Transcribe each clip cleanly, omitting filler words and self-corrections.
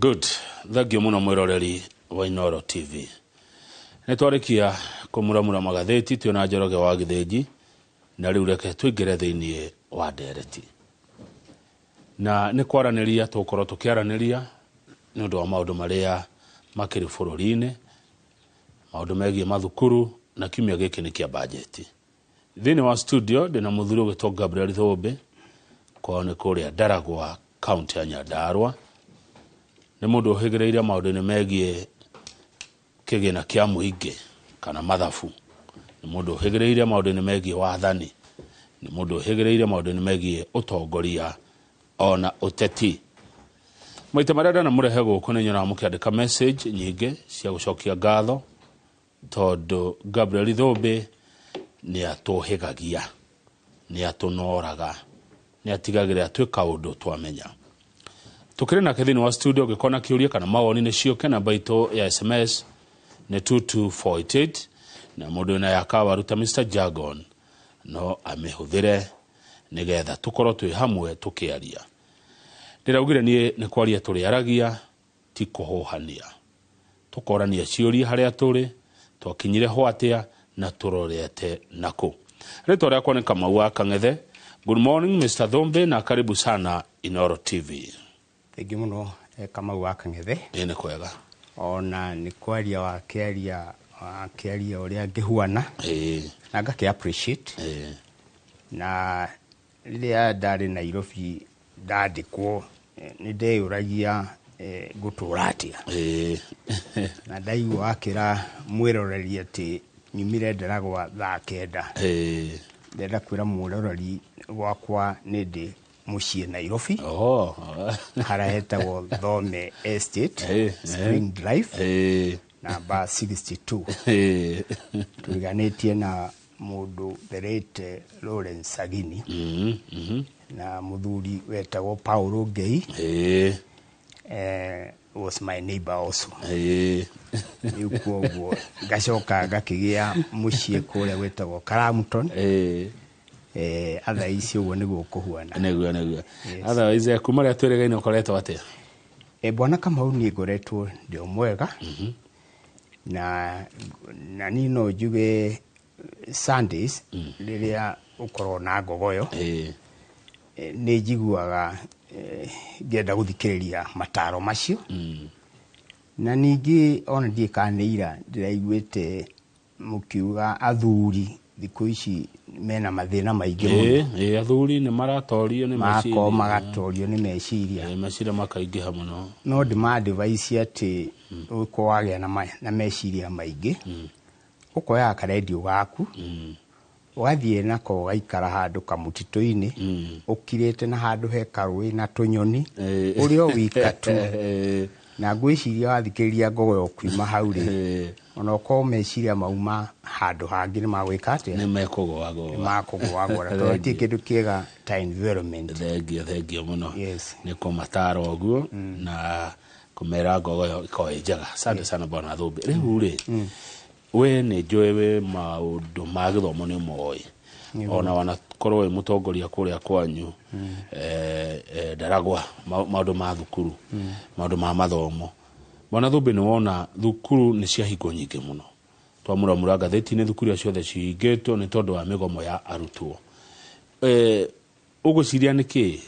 Good, thank you muno mwiroreri wa Inooro TV. Nĩ twarĩkia kũmuramura magathĩti twĩ na Njoroge wa Gĩthĩnji, na rĩu reke tũingĩre thĩinĩ wa ndereti. Na nĩ kwaranĩria tũgũkorwo tũkĩaranĩria nĩ ũndũ wa maũndũ marĩa makĩrĩ bũrũri-inĩ, maũndũ megiĩ mathukuru, na kiumia gĩkĩ nĩ kĩa bajeti. Thĩinĩ wa studio ndĩna mũthuri ũgĩtwo Gabriel Thũmbĩ, kwao nĩ kũrĩa Ndaragwa, kaunti ya Nyandarua. Nĩ mũndũ ũhĩgĩrĩire maũndũ-inĩ megiĩ kĩgĩna kĩa mũingĩ kana mathabu. Nĩ mũndũ ũhĩgĩrĩire maũndũ-inĩ megiĩ wathani. Nĩ mũndũ ũhĩgĩrĩire maũndũ-inĩ megiĩ ũtongoria ona ũteti. Maita marĩa ndanamũrehe gũkũ nĩ nyonaga mũkĩandĩka message nyingĩ cia gũcokia ngatho, tondũ Gabriel Thũmbĩ nĩ atũhĩgagia, nĩ atũnoraga, nĩ atigagĩrĩra twĩ kaũndũ twamenya. Tũkĩrĩ nake thĩinĩ wa studio, ũngĩkorwo na kĩũria kana mawoni nĩ ciũke, namba itũ ya SMS nĩ 22488, na mũndũ wĩna ya kawaru ta Mr Jargon no amĩhũthĩre nĩgetha tũkorwo twĩ hamwe tũkĩaria. Ndĩraugire niĩ nĩ kwaria tũrĩaragia, ti kũhũhania. Tũkorania ciũria harĩa tũrĩ, twakinyire ho atĩa na tũrorete nakũ. Rĩtwa rĩakwa nĩ Kamau wa Kang'ethe. Good morning Mr Thũmbĩ na karibu sana Inooro TV. Thengiũ mũno, Kamau wa Kang'ethe. Ĩĩ nĩ kwega. Ona nĩ kwaria wakĩaria, wakĩaria ũrĩa ngĩhuana. Na ngakĩ appreciate. Na rĩrĩa ndarĩ Nairobi ndandĩkwo, nĩ ndeyũragia ngũtũra atĩa. Na ndaigua wakĩra mwĩroreri atĩ nyumire Ndaragwa thaa 9. Ndĩrenda kwĩra mwĩroreri gwakwa nĩ ndĩ mũciĩ Nairobi. Harĩa hetagwo Thome Estate, Spring Drive, namba 62. Tũriganĩtie na mũndũ the late Lawrence Sagini na mũthuri wetagwo Paulo Ngei, was my neighbor also. Rĩu koguo ngacoka ngakĩgĩa mũciĩ kũrĩa gwĩtagwo Karamton. Otherwise ũguo nĩguo kũhuana. Nĩguo nĩguo. Yes. Otherwise kuma rĩrĩa twĩrĩgaine ũkoretwo atĩa? Bwana Kamau, niĩ ngoretwo ndĩ o mwega, na niĩ no njuge Sundays rĩrĩa ũkoragwo na ngogoyo, nĩ njiguaga ngĩenda gũthikĩrĩria mataro macio. Na ningĩ ona ndiĩ kana nĩ ira ndĩraiguĩte mũkiuga athuri thikũ ici mena mathĩna maingĩ mũno. Ĩĩ, athuri nĩ maratorio nĩ Magakorwo meciria. Magatorio nĩ meciria. Ĩĩ, meciria makaingĩha mũno. No ndĩma advise atĩ ũkorwo wagĩa na meciria maingĩ, ũkoyaga karendio gaku, ũgathiĩ nako ũgaikara handũ kamũtitũ-inĩ, ũkirĩte na handũ he karũĩ na tũnyoni, ũrĩ o wika tu. Na ngwĩciria wathikĩrĩria ngogoyo ũkiuma hau rĩ, ona ũkorwo meciria mauma handũ hangĩ nĩ magwĩka atĩa? Nĩ mekũgũagũa. Nĩ makũgũagũa, tondũ hatirĩ kĩndũ kĩega ta environment. Thengio, thengio mũno. Yes. Nĩ kũmatara ũguo na kũmera ngogoyo ĩkorwo ĩ njega. Asante sana bwana Thũmbĩ. Rĩu rĩ, we nĩ njũĩ wĩ maũndũ ma gĩthomo nĩ moĩ, ona wanakorwo wĩ mũtongoria kũrĩa kwanyu Ndaragwa, maũndũ ma thukuru, maũndũ ma mathomo. Bwana Thũmbĩ, nĩ wona thukuru nĩ ciahingwo nyingĩ mũno. Twamuramura ngathĩti-inĩ, thukuru iria ciothe cihingĩtwo nĩ tondũ wa mĩgomo ya arutwo. Ũgwĩciria nĩ kĩ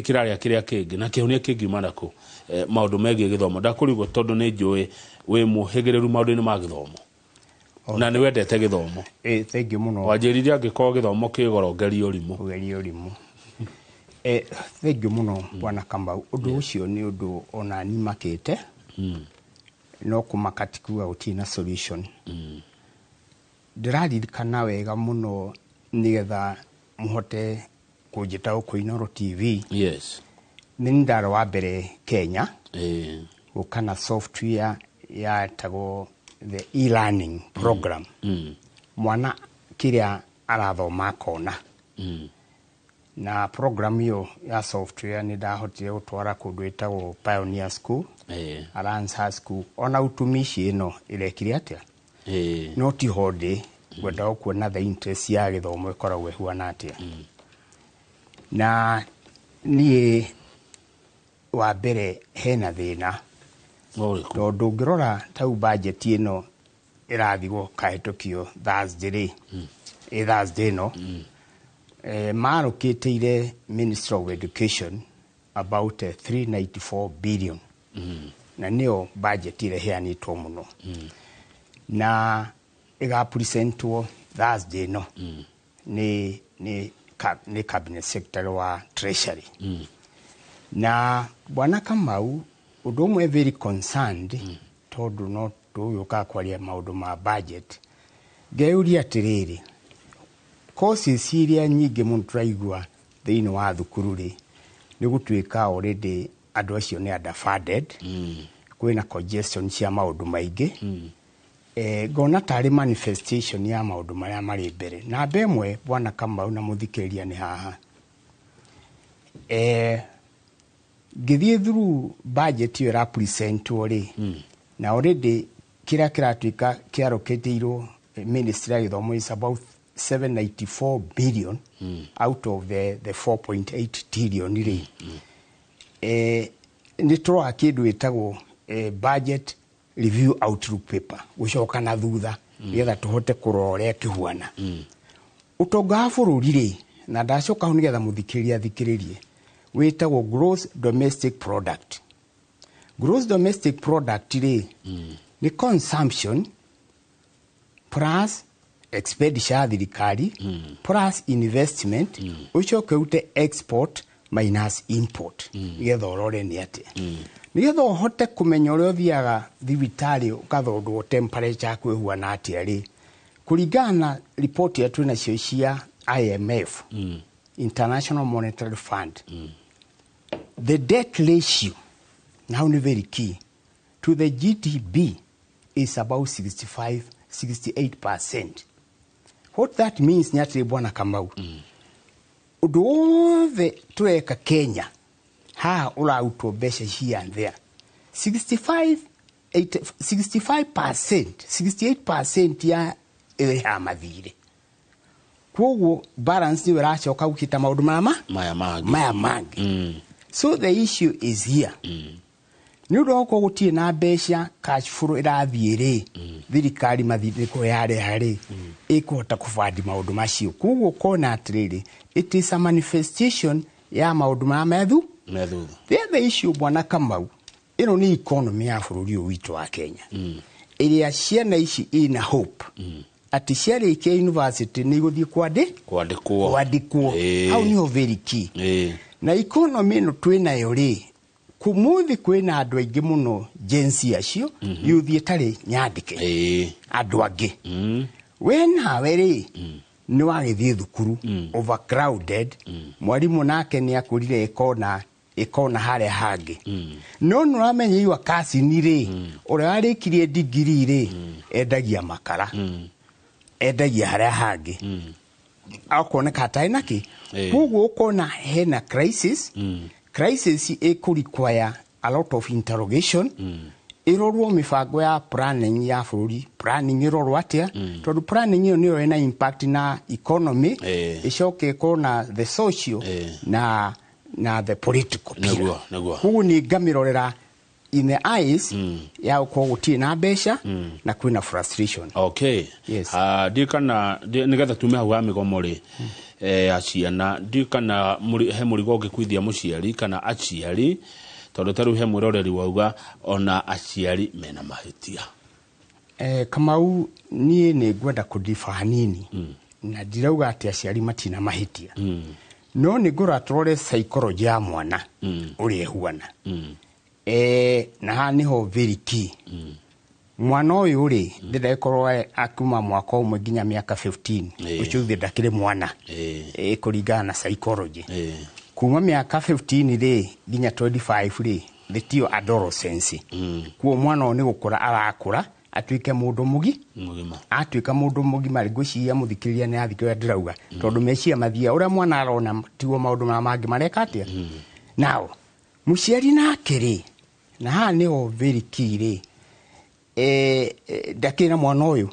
kĩrarĩa kĩrĩa kĩngĩ na kĩhonia kĩngiuma nakũ, maũndũ megiĩ gĩthomo? Ndakũrigwo tondũ nĩ njũĩ wĩ mũhĩgĩrĩru maũndũ-inĩ ma gĩthomo na nĩ wendete gĩthomo. Thank you mũno. Wanjĩrire angĩkorwo gĩthomo kĩ goro ngerie ũrimũ. Ũgerie ũrimũ. Thank you mũno bwana Kamau. Ũndũ ũcio nĩ ũndũ ona niĩ makĩte, no kũmaka ti kuga gũtirĩ na solution. Ndĩraririkana wega mũno, nĩgetha mũhote kũnjĩta gũkũ Inooro TV, nĩ niĩ ndarĩ wa mbere Kenya gũka na software yetagwo the e-learning program. Mwana kĩrĩa arathoma akona. Na program ĩyo ya software nĩ ndahotire gũtwara kũndũ ĩtagwo Pioneer School, Alliance High School, ona utumishi ĩno ĩrekire atĩa. No ti ho ndĩ ngwendaga kuona the interest ya gĩthomo ĩkoragwo ĩhuana atĩa. Na niĩ Wa mbere hena thĩna. Ũrĩkũ? Tondũ ũngĩrora tau budget ĩno ĩrathiĩ gũkahĩtũkio Thursday rĩ, ĩ Thursday ĩno, marũkĩtĩire Minister of Education about 394 billion, na nĩyo budget ĩrĩa ĩheanĩtwo mũno, na ĩgapresentwo Thursday ĩno nĩ cabinet secretary wa Treasury. Na Bwana Kamau, ũndũ ũmwe very concerned, tondũ no tũgĩũka kwaria maũndũ ma budget, ngeyũria atĩrĩrĩ, courses iria nyingĩ mũno tũraigua thĩinĩ wa thukuru rĩ, nĩ gũtuĩka already andũ acio nĩ underfunded, kwĩna congestion cia maũndũ maingĩ. Ngona tarĩ manifestation ya maũndũ marĩa marĩ mbere. Namba ĩmwe, Bwana Kamau na mũthikĩrĩria, nĩ haha ngĩthiĩ through budget ĩyo ĩrapresentwo rĩ, na already kĩrĩa kĩratuĩka kĩarokĩtĩirwo ministry ya gĩthomo is about 794 billion out of the 4.8 trillion rĩ, nĩ tũroa kĩndũ gĩtagwo budget review outlook paper, gũcoka na thutha nĩgetha tũhote kũrora ũrĩa kĩhuana ũtonga wa bũrũri rĩ. Na ndacoka hau nĩgetha mũthikĩrĩria athikĩrĩrie, wĩtagwo gross domestic product. Gross domestic product rĩ, nĩ consumption plus expenditure ya thirikari plus investment, ũcoke ũrute export minus import, nĩgetha ũrore nĩ atĩa, nĩgetha ũhote kũmenya ũrĩa ũthiaga thibitarĩ ũkathondwo temperature yaku ĩhuana atĩa rĩ, kũringana na ripoti ĩrĩa twĩ nacio cia IMF, International Monetary Fund, the debt ratio now nĩ very key to the GDP is about 65 68%. What that means nĩ atĩrĩ, Bwana Kamau, ũndũ wothe tũreka Kenya haha ũrarutwo mbeca here and there, 65 80, 65% 68% ya ĩrĩhaga mathirĩ. Koguo balance nĩyo ĩracoka gũkĩta maũndũ maya maya mangĩ. Maya mangĩ. So the issue is here, nĩ ũndũ wa gũkorwo gũtirĩ na mbeca, cash flow ĩrathiĩ rĩ, thirikari mathirĩ nĩko yareha rĩ, ĩkũhota kũbandi maũndũ macio. Koguo ũkona atĩrĩrĩ, it is a manifestation ya maũndũ marĩa methu me thutha. The other issue, Bwana Kamau, ĩno nĩ economy ya bũrũri ũyũ witũ wa Kenya, ĩrĩa ciana ici ina hope atĩ ciarĩkia university nĩ igũthiĩ kwandĩ kwandĩkwo. Kwandĩkwo. Hau niho very key. Na economy ĩno twĩnayo rĩ, kũmũthĩ kwĩna andũ aingĩ mũno Gen Z acio, youth ĩtarĩ nyandĩke, andũ angĩ. We nawe rĩ, nĩ wagĩthiĩ thukuru overcrowded, mwarimũ nake nĩ akũrire ĩkona ĩkona harĩa hangĩ, no nĩ ũramenya iwa kasini rĩ, ũrĩa warĩkirie ndigiri rĩ, endagia makara, endagia harĩa hangĩ, akoneka atarĩ nakĩ. Koguo ũkona hena crisis, crisis ĩkũ require a lot of interrogation, ĩrorwo mĩbango ya planning ya bũrũri, planning ĩrorwo atĩa, tondũ planning ĩyo nĩyo ĩna impact na economy, ĩcoke ĩkorwo na the social na the political pillar. Nĩguo. Koguo nĩ ngamĩrorera in the eyes ya gũkorwo gũtirĩ na mbeca na kwĩna frustration. Yes. Ah, ndiũ kana nĩgetha tume hau ha mĩgomo rĩ, ya ciana, ndiũ kana he mũrigo ũngĩkuithia mũciari kana aciari, tondũ ta rĩu he mwĩroreri wauga ona aciari mena mahĩtia. Kamau, niĩ nĩ ngwenda kũdifa hanini, na ndirauga atĩ aciari matina mahĩtia, no nĩ ngũra tũrore psychology ya mwana ũrĩa ĩhuana. Na haha nĩho very key. Mwana ũyũ rĩ, ndĩrenda ĩkorwo akuma mwaka ũmwe nginya mĩaka 15, ũcio ithe ndakĩrĩ mwana, kũringana na psychology. Kuma mĩaka 15 rĩ nginya 25 rĩ, nĩtio adolescence. Kuo mwana ũyũ nĩ gũkũra arakũra atuĩke mũndũ mũgi mũgima. Atuĩka mũndũ mũgima rĩ, ngwĩciria mũthikĩrĩria nĩ athikĩrĩria ndĩrauga, tondũ meciria mathiaga ũrĩa mwana arona, tiguo maũndũ marĩa mangĩ mareka atĩa. Now mũciari nake rĩ, na haha nĩho very key rĩ, ndakĩrĩ na mwana ũyũ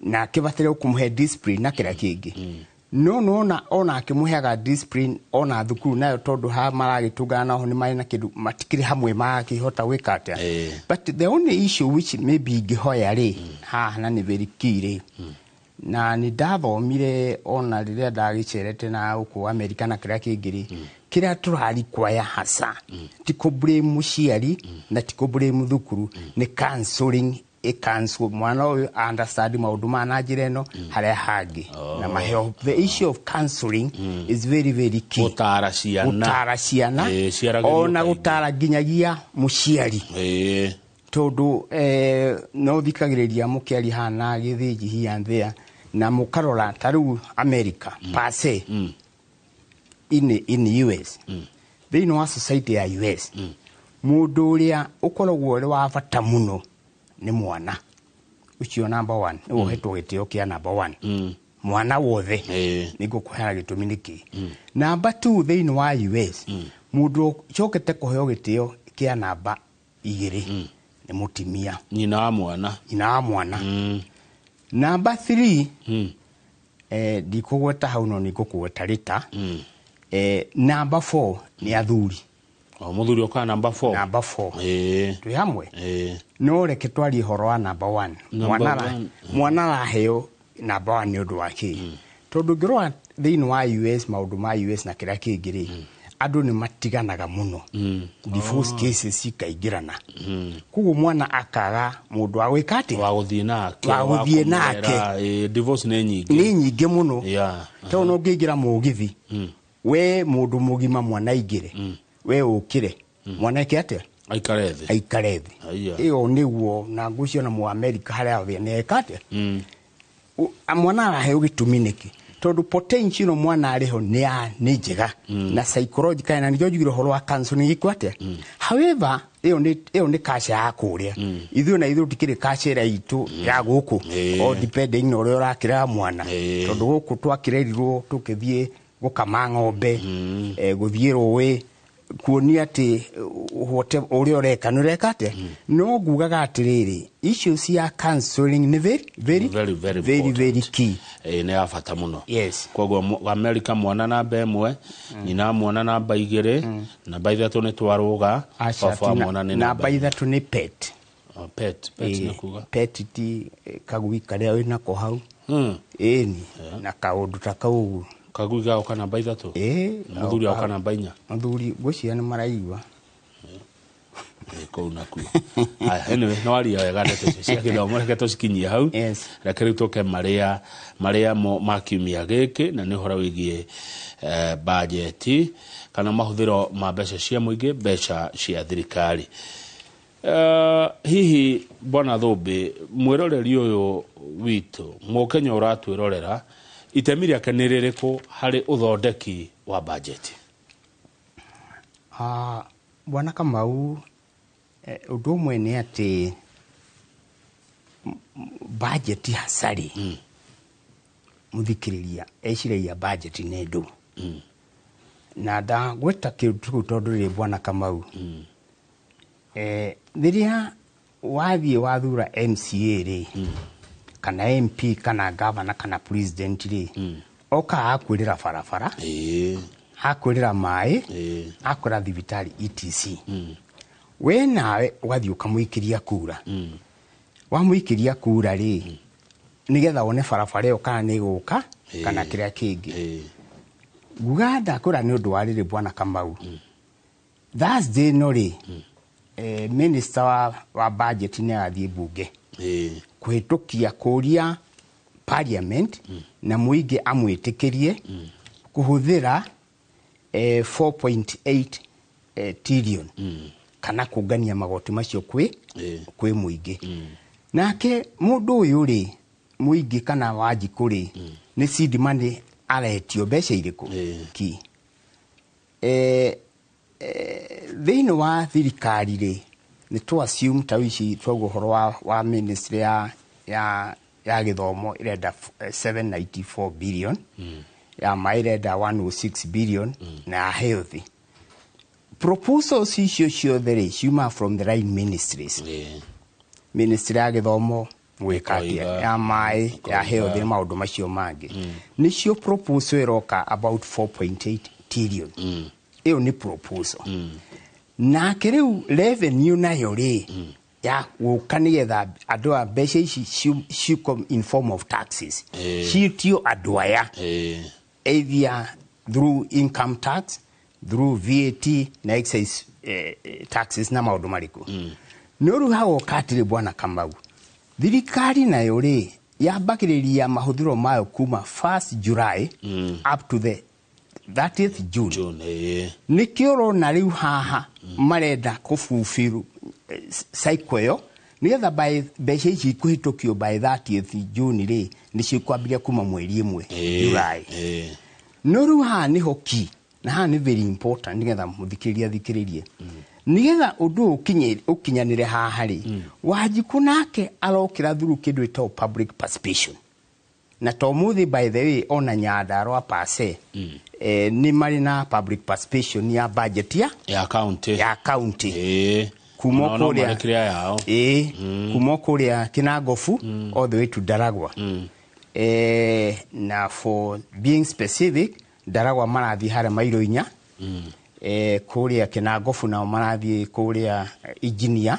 na akĩbataire kũmũhe discipline na kĩrĩa kĩngĩ. No nona ona akĩmũheaga discipline ona thukuru nayo tondũ ha maragĩtũngana naho nĩ marĩ na kĩndũ matikĩrĩ hamwe marakĩhota gwĩka atĩa. But the only issue which maybe ingĩhoya rĩ haha na nĩ very key rĩ, na nĩ ndathomire ona rĩrĩa ndagĩcerete na gũkũ Amerika na kĩrĩa kĩngĩ rĩ, kĩrĩa tũrarikwaya hasa ti kũ blame mũciari na ti kũ blame thukuru, nĩ counseling. Ĩ cancel mwana ũyũ understand maũndũ ma na njĩra ĩno harĩa hangĩ na maheo. The issue of counseling is very very key. Gũtara ciana. Gũtara ciana. Ciaragĩrio ona kaingĩ. Gũtara nginyagia mũciari, tondũ no thikagĩrĩria mũkĩaria hana gĩthĩnji here and there na mũkarora ta rĩu America per se, in US, thĩinĩ wa society ya US, mũndũ ũrĩa ũkoragwo ũrĩ wa bata mũno nĩ mwana ũcio number one, nĩwe ũhetwo gĩtĩo kĩa number one, mwana wothe. Nĩ ngũkũheana gĩtũmi nĩkĩ. Number two, thĩinĩ wa US, mũndũ ũcokete kũheo gĩtĩo kĩa namba 2 nĩ mũtimia. Nyina wa mwana. Nyina wa mwana. Number three, ndikũgweta hau no nĩngũkũgweta rĩta. Number four nĩ athuri. O mũthuri ũkaga namba 4. Number four. Twĩ hamwe? No reke twarie ũhoro wa number one. Number one. Mwana araheo number one nĩ ũndũ wa kĩ? Tondũ ũngĩrora thĩinĩ wa US, maũndũ ma US na kĩrĩa kĩngĩ rĩ, andũ nĩ matiganaga mũno, divorce cases cikaingĩrana, koguo mwana akaga mũndũ wa gwĩka atĩa? Wa gũthiĩ nake. Wa gũthiĩ nake. Kũmũrera. Divorce nĩ nyingĩ. Nĩ nyingĩ mũno. Tondũ no ũngĩingĩra mũgithi, we mũndũ mũgima, mwana aingĩre, we ũkĩre, mwana eke atĩa? Aikare thĩ. Aikare thĩ. Aya. Ĩyo nĩguo na ngwĩciria na Mũamerika harĩa othe nĩ eka atĩa. Mwana araheo gĩtũmi nĩkĩ? Tondũ potential ĩno mwana arĩho nĩ ya nĩ njega na psychological, na nĩkĩo njugire ũhoro wa counseling ĩkwo atĩa. However, ĩyo nĩ culture ya kũrĩa. Ithuĩ na ithuĩ tũtikĩrĩ culture ĩrĩa itũ ya gũkũ, all depending na ũrĩa ũrakĩrera mwana, tondũ gũkũ twakĩrerirwo tũkĩthiĩ gũkama ng'ombe, gũthiĩ rũĩ, kuonia atĩ ũrĩa ũreka nĩ ũreka atĩa. No ngugaga atĩrĩrĩ, issues cia counseling nĩ very very Very, very very important. very key. Nĩ ya bata mũno. Yes. Koguo Amerika mwana namba 1, nyina wa mwana namba 2, namba 3 nĩ twarũga. Aca, baba wa ti mwana nĩ namba namba 3 nĩ pet. Oh, pet, pet nĩ kuga? Pet ti kagui karĩa wĩnako hau. Ĩni na kaũndũ ta kau ũguo. Kagui gagoka namba 3. Ĩĩ. Na mũthuri agoka namba 4. Mũthuri ngwĩciria nĩ maraigua. Kũu nakuo. Aya, anyway, no waria wega ndeto icio cia gĩthomo, reke tũcikinyie hau. Reke rĩu tũke marĩa mo ma kiumia gĩkĩ, na nĩ ũhoro wĩgiĩ bajeti kana mahũthĩro ma mbeca cia mũingĩ, mbeca cia thirikari. Hihi bwana Thũmbĩ, mwĩroreri ũyũ witũ mũkenya ũratwĩrorera, itemi rĩake nĩ rĩrĩkũ harĩ ũthondeki wa bajeti? Ah, bwana Kamau, ũndũ ũmwe nĩ atĩ bajeti hasarĩ, mũthikĩrĩria eciragia bajeti nĩ ndũ, na ndagwĩta kĩndũ kĩu tondũ rĩ, bwana Kamau, rĩrĩa wathiĩ wathura MCA rĩ, kana MP, kana governor, kana president rĩ, oka akwĩrĩra barabara, akwĩrĩra maĩ, akwĩra thibitarĩ, etc. We nawe ũgathiĩ ũkamũikĩria kura. Wamũikĩria kura rĩ, nĩgetha wone barabara ĩyo kana nĩ ĩgũka kana kĩrĩa kĩngĩ. Nguga ndakwĩra nĩ ũndũ wa rĩrĩ, bwana Kamau, Thursday ĩno rĩ, minister wa budget nĩ agathiĩ mbunge kũhĩtũkia kũria parliament na mũingĩ amwĩtĩkĩrie kũhũthĩra 4.8 trillion kana kũngania magoti macio kwĩ mũingĩ. Nake mũndũ ũyũ rĩ, mũingĩ kana Wanjikũ rĩ, nĩ seed money aretio mbeca irĩkũ? Ki thĩinĩ wa thirikari rĩ, nĩ tũ assume ta ici twauga ũhoro wa ministry ya gĩthomo ĩrenda 794 billion, ya maĩ ĩrenda 106 billion, na ya health. Proposals icio ciothe rĩ, ciuma from the right ministries. Ministry ya gĩthomo Gwĩka atĩa? Ĩkoiga. Ya maĩ, ya Ĩkoiga. health na maũndũ macio mangĩ. Nĩcio proposal ĩroka about 4.8 trillion. Ĩyo nĩ proposal. Nake rĩu revenue nayo rĩ, ya gũka nĩgetha andũ a mbeca ici ci come in form of taxes, ciĩtio andũ aya, either through income tax, through VAT na excise taxes na maũndũ marĩkũ. No rĩu hagoka atĩrĩ, bwana Kamau, thirikari nayo rĩ, yambagĩrĩria mahũthĩro mayo kuma 1st July up to the 30th June. June. Nĩkĩo ũrona rĩu haha marenda kũbubiru cycle ĩyo, nĩgetha by mbeca ici ikũhĩtũkio by 30th June rĩ, nĩcio ikwambĩrĩria kuma mweri ĩmwe July. No rĩu haha nĩho key, na haha nĩ very important, nĩgetha mũthikĩrĩria athikĩrĩrie, nĩgetha ũndũ ũyũ ũkinyanĩre haha rĩ, Wanjikũ nake arokĩra through kĩndũ ĩtagwo public participation. Na to mũthĩ, by the way, ona Nyandarua pase nĩ marĩ na public participation ya budget ya ya county. Ya county. Kuma No, no, kũrĩa marekĩra yao. Ĩĩ, kuma kũrĩa Kinangofu all the way to Ndaragwa. Na for being specific, Ndaragwa marathiĩ harĩa mairo 4, kũrĩa Kinangofu nao marathiĩ kũrĩa Engineer,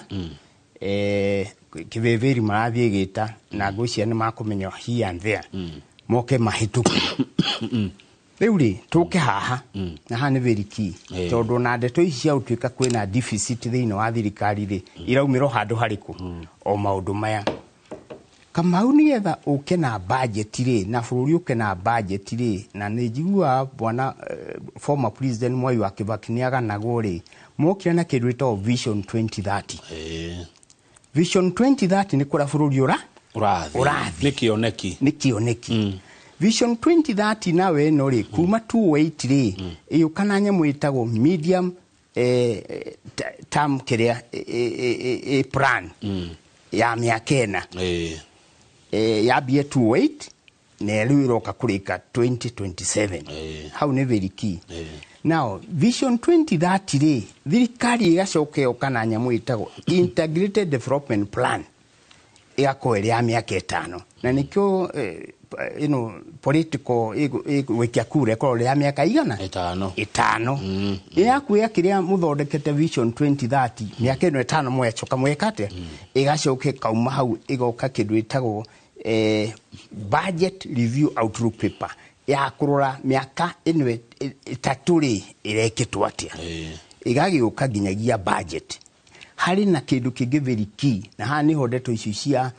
Kĩvĩvĩri marathiĩ Gĩta, na ngwĩciria nĩ makũmenya here and there moke mahĩtũke. Rĩu rĩ, tũke haha, na haha nĩ very key, tondũ na ndeto ici cia gũtuĩka kwĩna deficit thĩinĩ wa thirikari rĩ, iraumĩra o handũ harĩkũ? O maũndũ maya, Kamau. Nĩgetha ũke na budget rĩ, na bũrũri ũke na budget rĩ, na nĩ njiguaga bwana former president Mwai wa Kibaki nĩ aganagwo rĩ, mokire na kĩndũ gĩtagwo Vision 2030. Vision 2030 nĩ kũrĩa bũrũri ũra Ũrathiĩ. Ũrathiĩ. Nĩ kĩoneki. Nĩ kĩoneki. Vision 2030 nawe ĩno rĩ, kuma 2008 rĩ, ĩyũka na nyamũ ĩtagwo medium term kĩrĩa plan ya mĩaka 4. Yambie 2008 na rĩu ĩroka kũrĩka 2027. Hau nĩ very key. Now Vision 2030 rĩ, thirikari ĩgacoka ĩgoka na nyamũ ĩtagwo Integrated Development Plan, ĩgakorwo ĩrĩ ya mĩaka 5, na nĩkĩo political ĩgũikia kura ĩkorwo ĩrĩ ya mĩaka igana? 5. 5. Ĩyakuoya kĩrĩa mũthondekete Vision 2030, mĩaka ĩno 5 mwecoka mweka atĩa? Ĩgacoka ĩkauma hau, ĩgoka kĩndũ ĩtagwo Budget Review Outlook Paper, ya kũrora mĩaka ĩno 3 rĩ, ĩrekĩtwo atĩa. Ĩgagĩũka nginyagia budget. Harĩ na kĩndũ kĩngĩ very key, na haha nĩho ndeto ici cia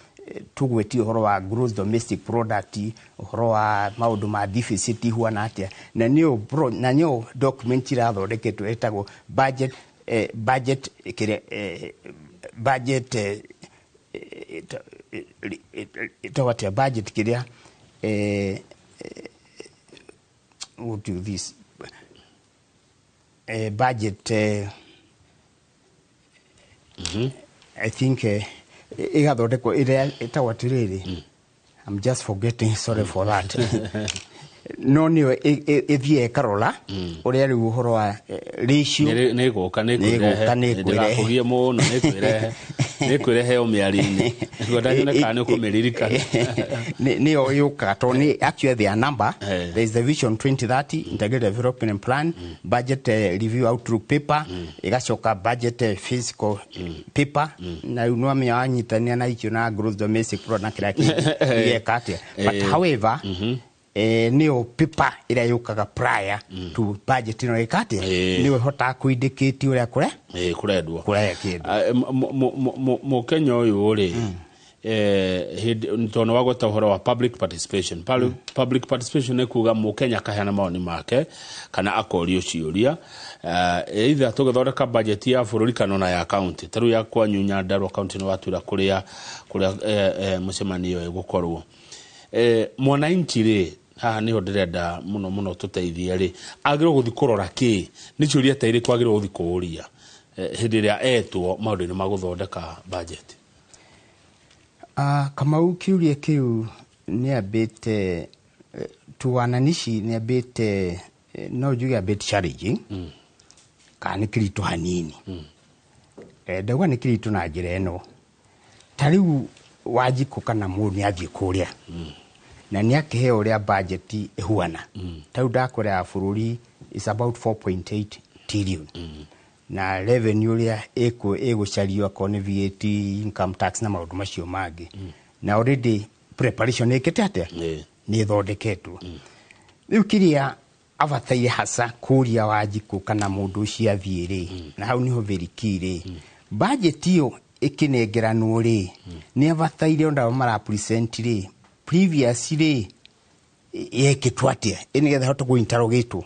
tũgwetie ũhoro wa gross domestic product, ũhoro wa maũndũ ma deficit ihuana atĩa, na nĩyo na nĩyo document irathondeketwo ĩtagwo budget kĩrĩa, budget ĩtagwo atĩa, budget kĩrĩa, what do this budget, I think ĩgathondekwo ĩrĩa ĩtagwo atĩrĩrĩ, I'm just forgetting, sorry for that, no nĩyo ĩthiĩ ĩkarora ũrĩa rĩu ũhoro wa ratio. Nĩ gũka, nĩ Nĩ kwĩrehe. ĩgũka, nĩ ĩkwĩrehe. Ndĩrakũgie mũno, nĩ kwĩrehe, nĩ kwĩrehe o mĩario-inĩ ngwenda nyone kana nĩ ũkũmĩririkana. Nĩyo yũkaga tondũ nĩ actually their number. There is the Vision 2030, Integrated Development Plan, Budget Review Outlook Paper, ĩgacoka budget fiscal paper, na rĩu nĩwamenya wanyitania na icio na gross domestic product na kĩrĩa kĩngĩ igeka atĩa. But however, nĩyo paper ĩrĩa yũkaga prior to budget ĩno ĩka atĩa? Nĩyo ĩhotaga kũ-indicate ũrĩa kũre Kũrendwo. Kũrĩa kĩndũ. Mũkenya ũyũ rĩ, hĩndĩ tondũ wagweta ũhoro wa public participation. Public participation nĩ kuga mũkenya akaheana mawoni make kana akorio ciũria, either tũgĩthondeka budget ya bũrũri kana ona ya county. Ta rĩu ya kwanyu Nyandarua county, nĩ watwĩra kũrĩa mũcemanio ĩgũkorwo. Mwananchi rĩ, haha niho ndĩrenda mũno mũno tũteithie rĩ, agĩrĩirwo gũthiĩ kũrora kĩ? Nĩ ciũria ta irĩkũ agĩrĩirwo gũthiĩ kũũria hĩndĩ ĩrĩa etwo maũndũ-inĩ ma gũthondeka budget? Kamau, kĩũria kĩu nĩ ambĩte tu wananici, nĩ ambĩte no njuge a bit challenging, kana nĩ kĩritũ hanini. Ndauga nĩ kĩritũ na njĩra ĩno, ta rĩu Wanjikũ kana mũndũ nĩ athiĩ kũrĩa na nĩ akĩheo ũrĩa budget ĩhuana. Ta rĩu ndakwĩra ya bũrũri is about 4.8 trillion, na revenue ũrĩa ĩgũcario akorwo nĩ VAT, income tax na maũndũ macio mangĩ, na already preparation ĩkĩte atĩa? Nĩ ĩthondeketwo. Rĩu kĩrĩa abataire hasa kũria Wanjikũ kana mũndũ ũcio athiĩ rĩ, na hau nĩho very key rĩ, budget ĩyo ĩkĩnengeranwo rĩ, nĩ abataire ona mara present rĩ, previous rĩ yekĩtwo atĩa, ĩ nĩgetha hote kũ interrogate.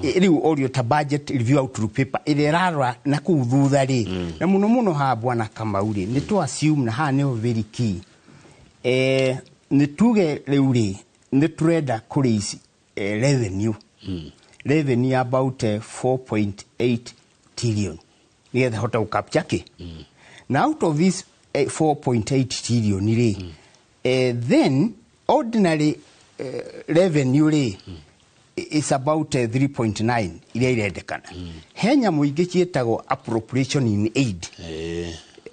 Rĩu orio ta budget review outlook paper ĩrĩa ĩrarora na kũu thutha rĩ, na mũno mũno haha bwana Kamau rĩ, nĩ tũ assume, na haha nĩho very key, nĩ tuge rĩu rĩ nĩ tũrenda kũ raise revenue about 4.8 trillion nĩgetha hote gũ capture kĩ, na out of this 4.8 trillion rĩ, then ordinary revenue rĩ is about 3.9 iria irendekana. He nyamũ ingĩ ciĩtagwo appropriation in aid.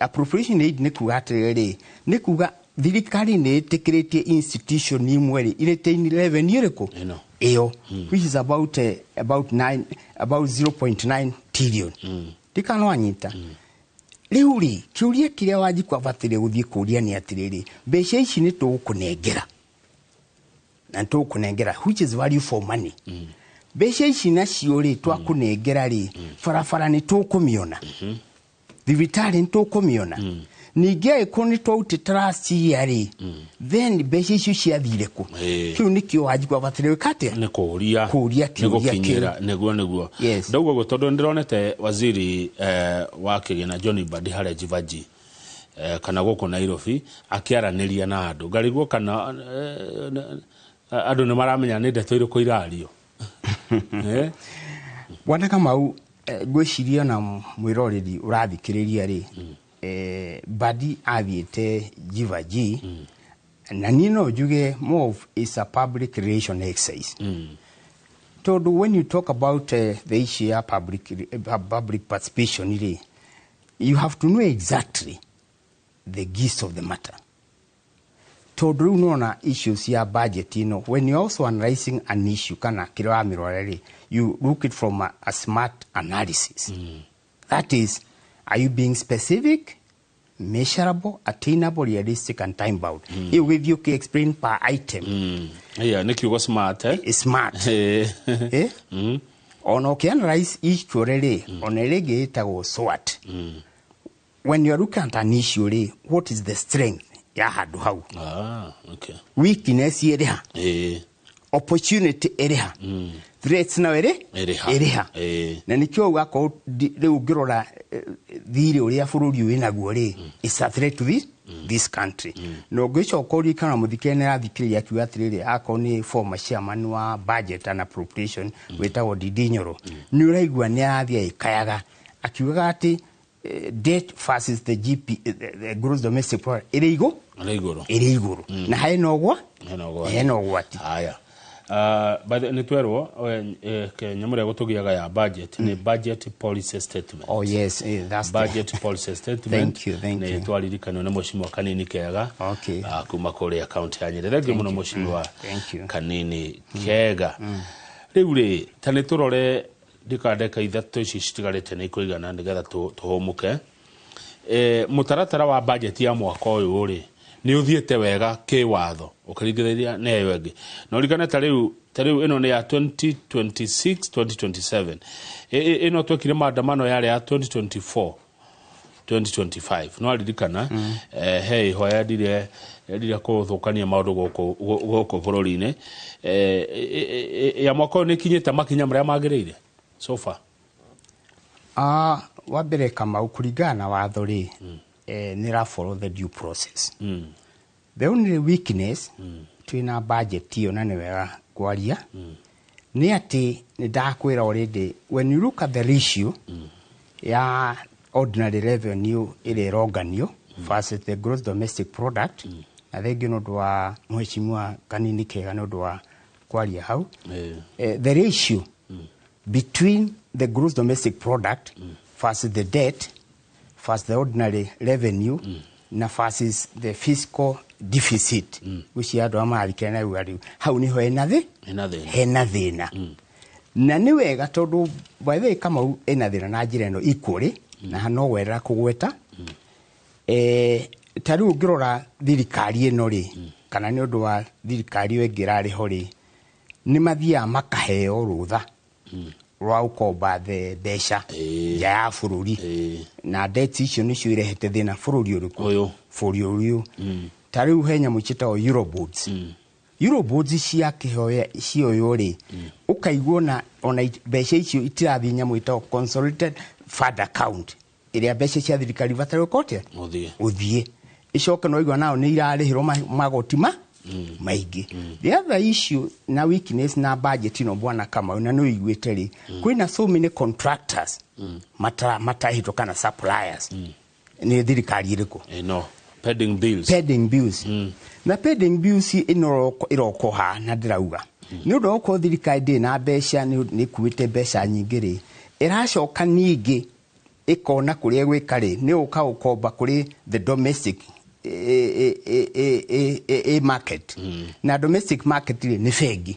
Appropriation aid nĩ kuga atĩrĩrĩ, nĩ kuga thirikari nĩ ĩtĩkĩrĩtie institution imwe rĩ iretain revenue ĩrĩkũ? Ĩno. Ĩyo, which is about 9, about 0.9 trillion. Ndikana wanyita. Rĩu rĩ, kĩũria kĩrĩa Wanjikũ abataire gũthiĩ kũria nĩ atĩrĩrĩ, mbeca ici nĩ tũgũkũnengera na nĩ tũgũkũnengera which is value for money, mbeca ici nacio rĩ twakũnengera rĩ, barabara nĩ tũkũmĩona, thibitarĩ nĩ tũkũmĩona, ningĩ angĩkorwo nĩ twaute last year rĩ, then mbeca icio ciathire kũ? Kĩu nĩkĩo Wanjikũ abataire gwĩka atĩa? Nĩ kũria. Kũria nĩ kĩũria gũkinyĩra kĩu. Nĩguo. Yes. Ndauga ũguo tondũ ndĩronete waziri wa kĩgĩna John Mbadi harĩa Jivaji kana gũkũ Nairobi akĩaranĩria na andũ, ngarigwo kana andũ nĩ maramenya nĩ ndeto irĩkũ irario. Bwana Kamau, ngwĩciria na mwĩroreri ũrathikĩrĩria rĩ, Mbadi athiĩte Jivaji, na niĩ no njuge more of is a public relation exercise, tondũ when you talk about the issue ya public participation rĩ, you have to know exactly the gist of the matter, tondũ rĩu nona issues ya budget ĩno, when you're also analyzing an issue kana kĩrĩa ũramĩrora rĩ, you look it from a smart analysis. That is, are you being specific, measurable, attainable, realistic and time bound? Ĩyo ũgĩthiĩ ũkĩ explain per item. Yeah, nĩ kiugo smart, eh? Smart. Eh? Ona ũkĩ-analyze each rĩ, ona ĩrĩa ĩngĩ ĩtagwo SWOT. When you are looking at an issue rĩ, what is the strength ya handũ hau? Ah, okay. Weakness ĩrĩ ha? Opportunity ĩrĩ ha? Threats nayo ĩrĩ Ĩrĩ ha? Ĩrĩ ha? Na nĩkĩo ũgakorwo rĩu ũngĩrora thirĩ ũrĩa bũrũri ũyũ wĩnaguo rĩ, is a threat to this country. Na ũngĩcoka ũririkana mũthikĩrĩria nĩ arathikĩrĩria akiuga atĩrĩrĩ, akorwo nĩ former chairman wa budget and appropriation wĩtagwo Ndindi Nyoro, nĩ ũraigua nĩ arathiĩ agĩkayaga akiugaga atĩ debt versus the GP, the gross domestic product ĩrĩ igũ Ĩrĩ igũrũ. Ĩrĩ igũrũ na hena ũgwa Hena ũgwati. Hena ũgwati. Haya. By the, nĩ twerwo nyamũ ĩrĩa gũtũgiaga ya budget nĩ budget policy statement. Oh yes, that's the Budget policy statement. Thank you, thank Nĩ you. twaririkanio nĩ mheshimiwa Kanini Kega. Kuma kũrĩa kaunti ya Nyĩrĩ. Thengiũ mũno, mheshimiwa Thank you. Kanini Kega. Rĩu rĩ, ta nĩ tũrore ndika ndeka 3 ici citigarĩte nĩ ikũigana nĩgetha tũhũmũke. Mũtaratara wa budget ya mwaka ũyũ rĩ, nĩ ũthiĩte wega kĩwatho ũkĩringithania na ĩyo ĩngĩ, na ũririkane ta rĩu ĩno nĩ ya 2026 2027. Ĩno twekire maandamano yarĩ ya 2024 2025, no aririkana he ihoya endire kũthũkania maũndũ gũkũ bũrũri-inĩ. Ya mwaka ũyũ nĩ ikinyĩte makinya marĩa magĩrĩire so far? Wa mbere Kamau, kũringana na watho rĩ, nĩ ra follow the due process. The only weakness twĩna budget ĩyo, na nĩ wega kwaria, nĩ atĩ nĩ ndakwĩra already, when you look at the ratio ya ordinary revenue ĩrĩa ĩronganio versus the gross domestic product, na thengiũ nĩ ũndũ wa mheshimiwa Kanini Kega nĩ ũndũ wa kwaria hau, the ratio between the gross domestic product versus the debt versus the ordinary revenue. Na versus the fiscal deficit gucia andu amarikira na rĩu hau niho hena hena thĩna. Na nĩ wega tondũ by the way Kamau ena thĩna na njĩra ĩno equally na no werera kũgweta. Ta rĩu ũngĩrora thirikari ĩno rĩ, kana nĩ ũndũ wa thirikari ĩyo ĩngĩ ĩrarĩ ho rĩ, nĩ mathiaga makaheo rũtha rwa gũkomba mbeca nja ya bũrũri, na debt icio nĩcio irehete thĩna bũrũri ũrĩkũ? Bũrũri ũyũ. Ta rĩu he nyamũ ciĩtagwo Eurobonds. Eurobonds ciakĩhoya cioywo rĩ, ũkaigua ona mbeca icio itirathiĩ nyamũ ĩtagwo consolidated fund account ĩrĩa mbeca cia thirikari ibataire gũkorwo atĩa? Ũthiĩ icoke no igua nao nĩ irarĩhĩrwo magoti maingĩ. The other issue na weakness na budget ino bwana Kamau na nĩ ũiguĩte rĩ, kwĩna so many contractors matahĩtwo kana suppliers nĩ thirikari ĩrĩkũ? No, pending bills. Pending bills. Na pending bills ĩno ĩrokoha na ndĩrauga nĩ ũndũ wa gũkorwo thirikari ndĩrĩ na mbeca, nĩ ĩkuĩte mbeca nyingĩ rĩ, ĩracoka ningĩ ĩkona kũrĩa ĩgwĩka rĩ, nĩ gũka gũkomba kũrĩ the domestic market. Na domestic market rĩ nĩ bengi.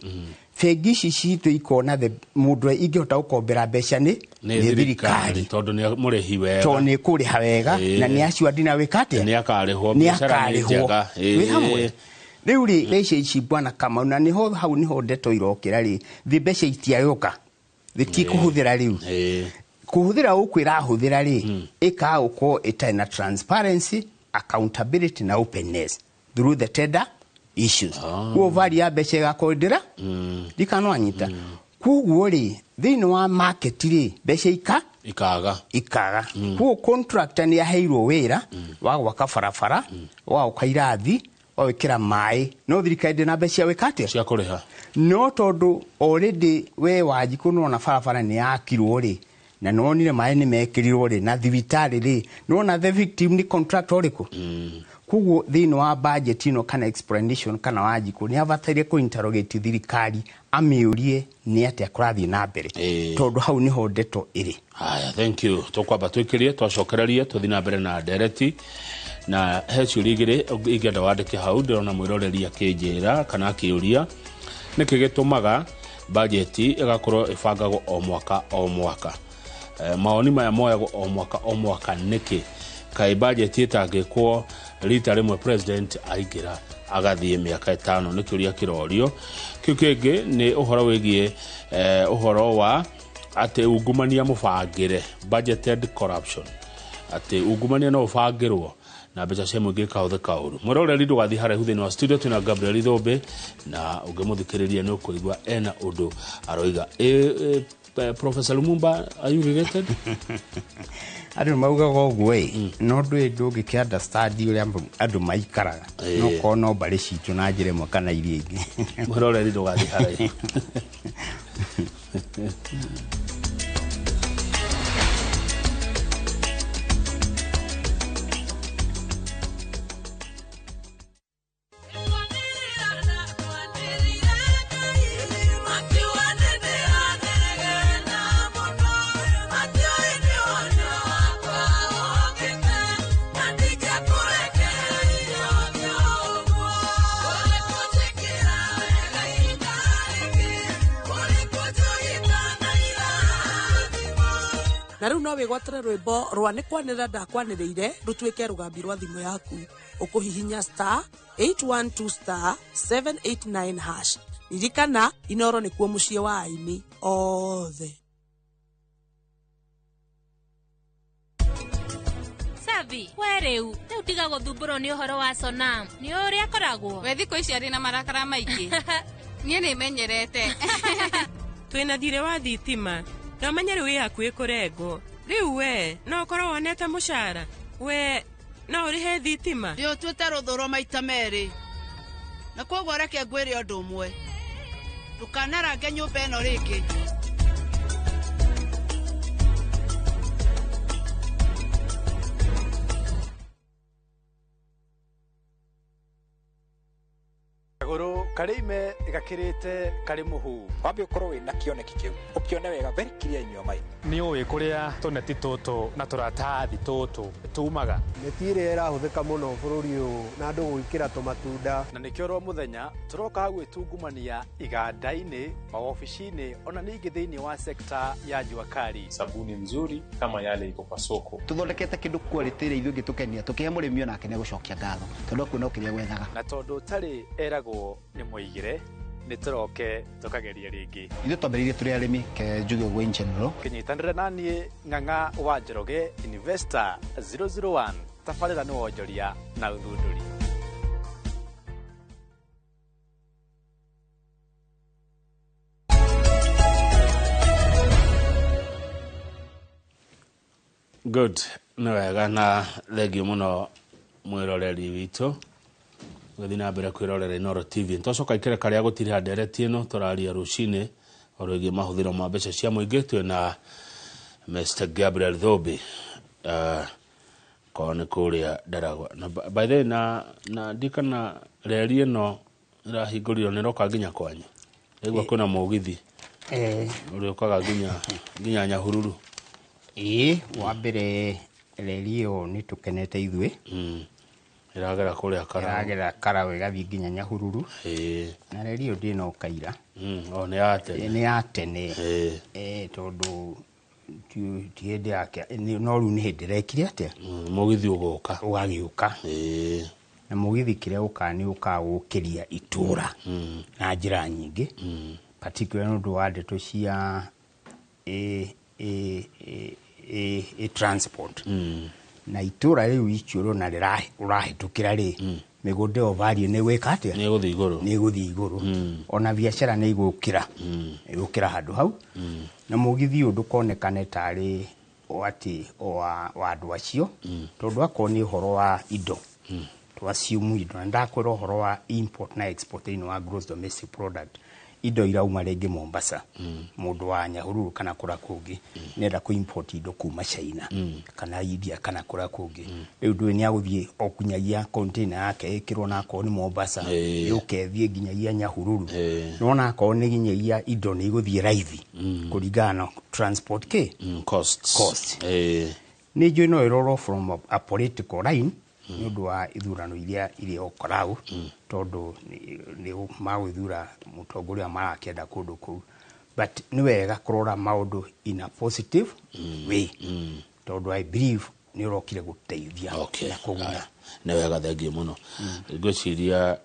Bengi ici citũ ikona mũndũ ũrĩa ingĩhota gũkombera mbeca nĩ thirikari tondũ nĩ mũrĩhi wega, tondũ nĩ kũrĩha wega, na nĩ acio ndina wĩka atĩa? Nĩ akarĩhwo, biacara nĩ njega. Wĩ hamwe. Rĩu rĩ, mbeca ici bwana Kamau, na nĩho hau nĩho ndeto irokĩra rĩ, thĩ mbeca itiagũka, thĩ rĩu kũhũthĩra gũkũ ĩrahũthĩra rĩ, ĩkaga gũkorwo ĩtarĩ na transparency, accountability na openness through the tender issues. Kuo value ya mbeca ĩgakorwo ndĩra ndikanwanyita. Koguo rĩ, thĩinĩ wa market rĩ, mbeca ikaga. Koguo contractor nĩ aheirwo wĩra wa gwaka barabara, wa gwaka irathi, wa gwĩkĩra maĩ, no thirikari ndĩ na mbeca cia gwĩka atĩa? Cia kũrĩha. No tondũ already we Wanjikũ nĩwona barabara nĩ yakirwo rĩ, na nĩwonire maĩ nĩ mekĩrirwo rĩ, na thibitarĩ rĩ, nĩwona the victim nĩ contractor ũrĩkũ? Koguo thĩinĩ wa budget ĩno kana explanation kana Wanjikũ nĩ abataire kũ interrogate thirikari amĩũrie nĩ atĩa kũrathiĩ na mbere, tondũ hau nĩho ndeto ĩrĩ. Haya, thank you. Tũkwamba twĩkĩrie twacokererie tũthiĩ na mbere na ndereti, na he ciũria igĩrĩ ingĩenda wandĩke hau ndĩrona mwĩroreri akĩnjĩra kana akĩũria nĩkĩ gĩtũmaga bajeti ĩgakorwo ĩbangagwo o mwaka o mwaka. Maoni maya moyagwo o mwaka o mwaka nĩkĩ? Kaĩ bajeti ĩtangĩkwo rita rĩmwe president aingĩra agathiĩ mĩaka 5? Nĩ kĩũria kĩrorio. Kĩu kĩngĩ nĩ ũhoro wĩgiĩ ũhoro wa atĩ ungumania mũbangĩre, budgeted corruption, atĩ ungumania no ũbangĩrwo na mbeca cia mũingĩ ikahũthĩka ũru. Mwĩroreri ndũgathiĩ haraihu thĩinĩ wa studio twĩna Gabriel Ithũmbĩ, na ũngĩmũthikĩrĩria nĩ ũkũigua ena ũndũ aroiga. Professor Lumumba, are you related? Andũ maugaga ũguo ĩ, no ndũĩ ndũngĩkĩ understand ũrĩa andũ maikaraga, no korwo no mbarĩ citũ na njĩra ĩmwe kana iria ingĩ. Mwĩroreri ndũgathiĩ haraihu. Na rĩu no wĩgwatĩre rwĩmbo rwa nĩ kwanĩrĩra ndakwanĩrĩire rũtuĩke rũgambi rwa thimũ yaku. Ũkũhihinya star 812 star 789 hash. Ririkana Inoro nĩkuo mũciĩ wa aini othe. Savi, we rĩu tiga gũthumbũrwo nĩ ũhoro wa Sonam. Nĩ ũrĩa akoragwo. We thikũ ici arĩ na marakara maingĩ. Niĩ nĩ menyerete. Twĩna thirĩ wa thitima. No menye rĩu wĩ hakuhĩ kũrengwo. Rĩu we no ũkorwo wonete mũcara. We no ũrĩhe thitima. Ndĩũtuĩte rũthũro maita merĩ. Na kwoguo reke ngwĩre ũndũ ũmwe. Ndũkanarange nyũmba ĩno rĩngĩ. Karĩ ime gakĩrĩte karĩ mũhu. Wambe ũkorwo wĩna kĩoneki kĩu, ũkĩone wega very clear in your mind. Nĩ ũĩ kũrĩa tũneti tũtũ na tũratathi tũtũ tumaga. Neti ĩrĩa ĩrahũthĩka mũno bũrũri ũyũ na andũ gwĩkĩra tũmatunda. Na nĩkĩo oro mũthenya tũrokaga gwĩtungumania iganda-inĩ, mawobici-inĩ ona ningĩ thĩinĩ wa sekta ya jua kali. Sabuni nzuri kama yale iko kwa soko. Tuthondekete kindu quality ĩrĩa ithuĩ ĩngĩtũkenia tũkĩhe mũrĩmi onake nĩegũcokia ngatho tondũ akuona o kĩrĩa gwethaga. Na tondũ ũtarĩ eragwo nĩ mũigĩre, nĩ tũroke tũkageria rĩngĩ. Ithuĩ twambĩrĩirie tũrĩ arĩmi ke njuge ũguo in general. Kĩnyitanĩre na niĩ Ng'ang'a wa Njoroge Investor 001 tabarĩra nĩ wonjoria na ũthundũri. Good, nĩ wega na thengiũ mũno mwĩroreri witũ gũthiĩ na mbere kwĩrorera Inooro TV. Twacoka ikereka rĩa gũtiriha ndereti ĩno tũraria rũcinĩ ũhoro wĩgiĩ mahũthĩro ma mbeca cia mũingĩ. Twĩna Mr Gabriel Thũmbĩ korwo nĩ kũrĩa Ndaragwa. Na by the way, na ndikana reri ĩno ĩrahingũrirwo nĩ ĩroka nginya kwanyu. Ndaigua kwĩna mũgithi ũrĩa ũkaga nginya Nyahururu. Ĩĩ, wa mbere reri ĩyo nĩ tũkenete ithuĩ. Ĩragera kũrĩa Karau. Ĩragera Karau ĩgathiĩ nginya Nyahururu. Na reri ĩyo ndĩnoka ira. O nĩ ya tene. Nĩ ya tene. Tondũ ti hĩndĩ yake, no rĩu nĩ hĩndĩ ĩrekire atĩa? Mũgithi ũgoka. Ũgagĩũka. Na mũgithi kĩrĩa ũkaga nĩ ũkaga gũkĩria itũra na njĩra nyingĩ. Particularly nĩ ũndũ wa ndeto cia transport. Na itũra rĩu icio na ũrahĩtũkĩra rĩ, mĩgũnda ĩyo value nĩ ĩgwĩka atĩa? Nĩ ĩgũthiĩ igũrũ. Nĩ ĩgũthiĩ igũrũ. Ona biacara nĩ ĩgũkĩra. Ĩgũkĩra handũ hau. Na mũgithi ũyũ ndũkonekane tarĩ atĩ wa andũ acio, tondũ akorwo nĩ ũhoro wa indo. To assume indo. Na ndakwĩra ũhoro wa import na export thĩinĩ wa gross domestic product. Indo irauma rĩngĩ Mombasa, mũndũ wa Nyahururu kana kũrĩa kũngĩ nĩenda kũ import indo kuma China kana India kana kũrĩa kũngĩ. Rĩu ndũĩ nĩ agũthiĩ o nginyagia container yake ĩkĩrwo na akorwo nĩ Mombasa yũke ĩthiĩ nginyagia Nyahururu. Nĩwona akorwo nĩ nginyagia indo nĩ igũthiĩ raithi kũringana na transport kĩ costs. Nĩ njũĩ no ĩrorwo from a political line nĩ ũndũ wa ithurano iria irĩ o Karau, tondũ nĩ magũthura mũtongoria marakĩenda kũndũ kũu. But nĩ wega kũrora maũndũ in a positive way, tondũ I believe nĩ ũrokire gũteithia na kũguna. Nĩ wega, thengiũ mũno. Ngwĩciria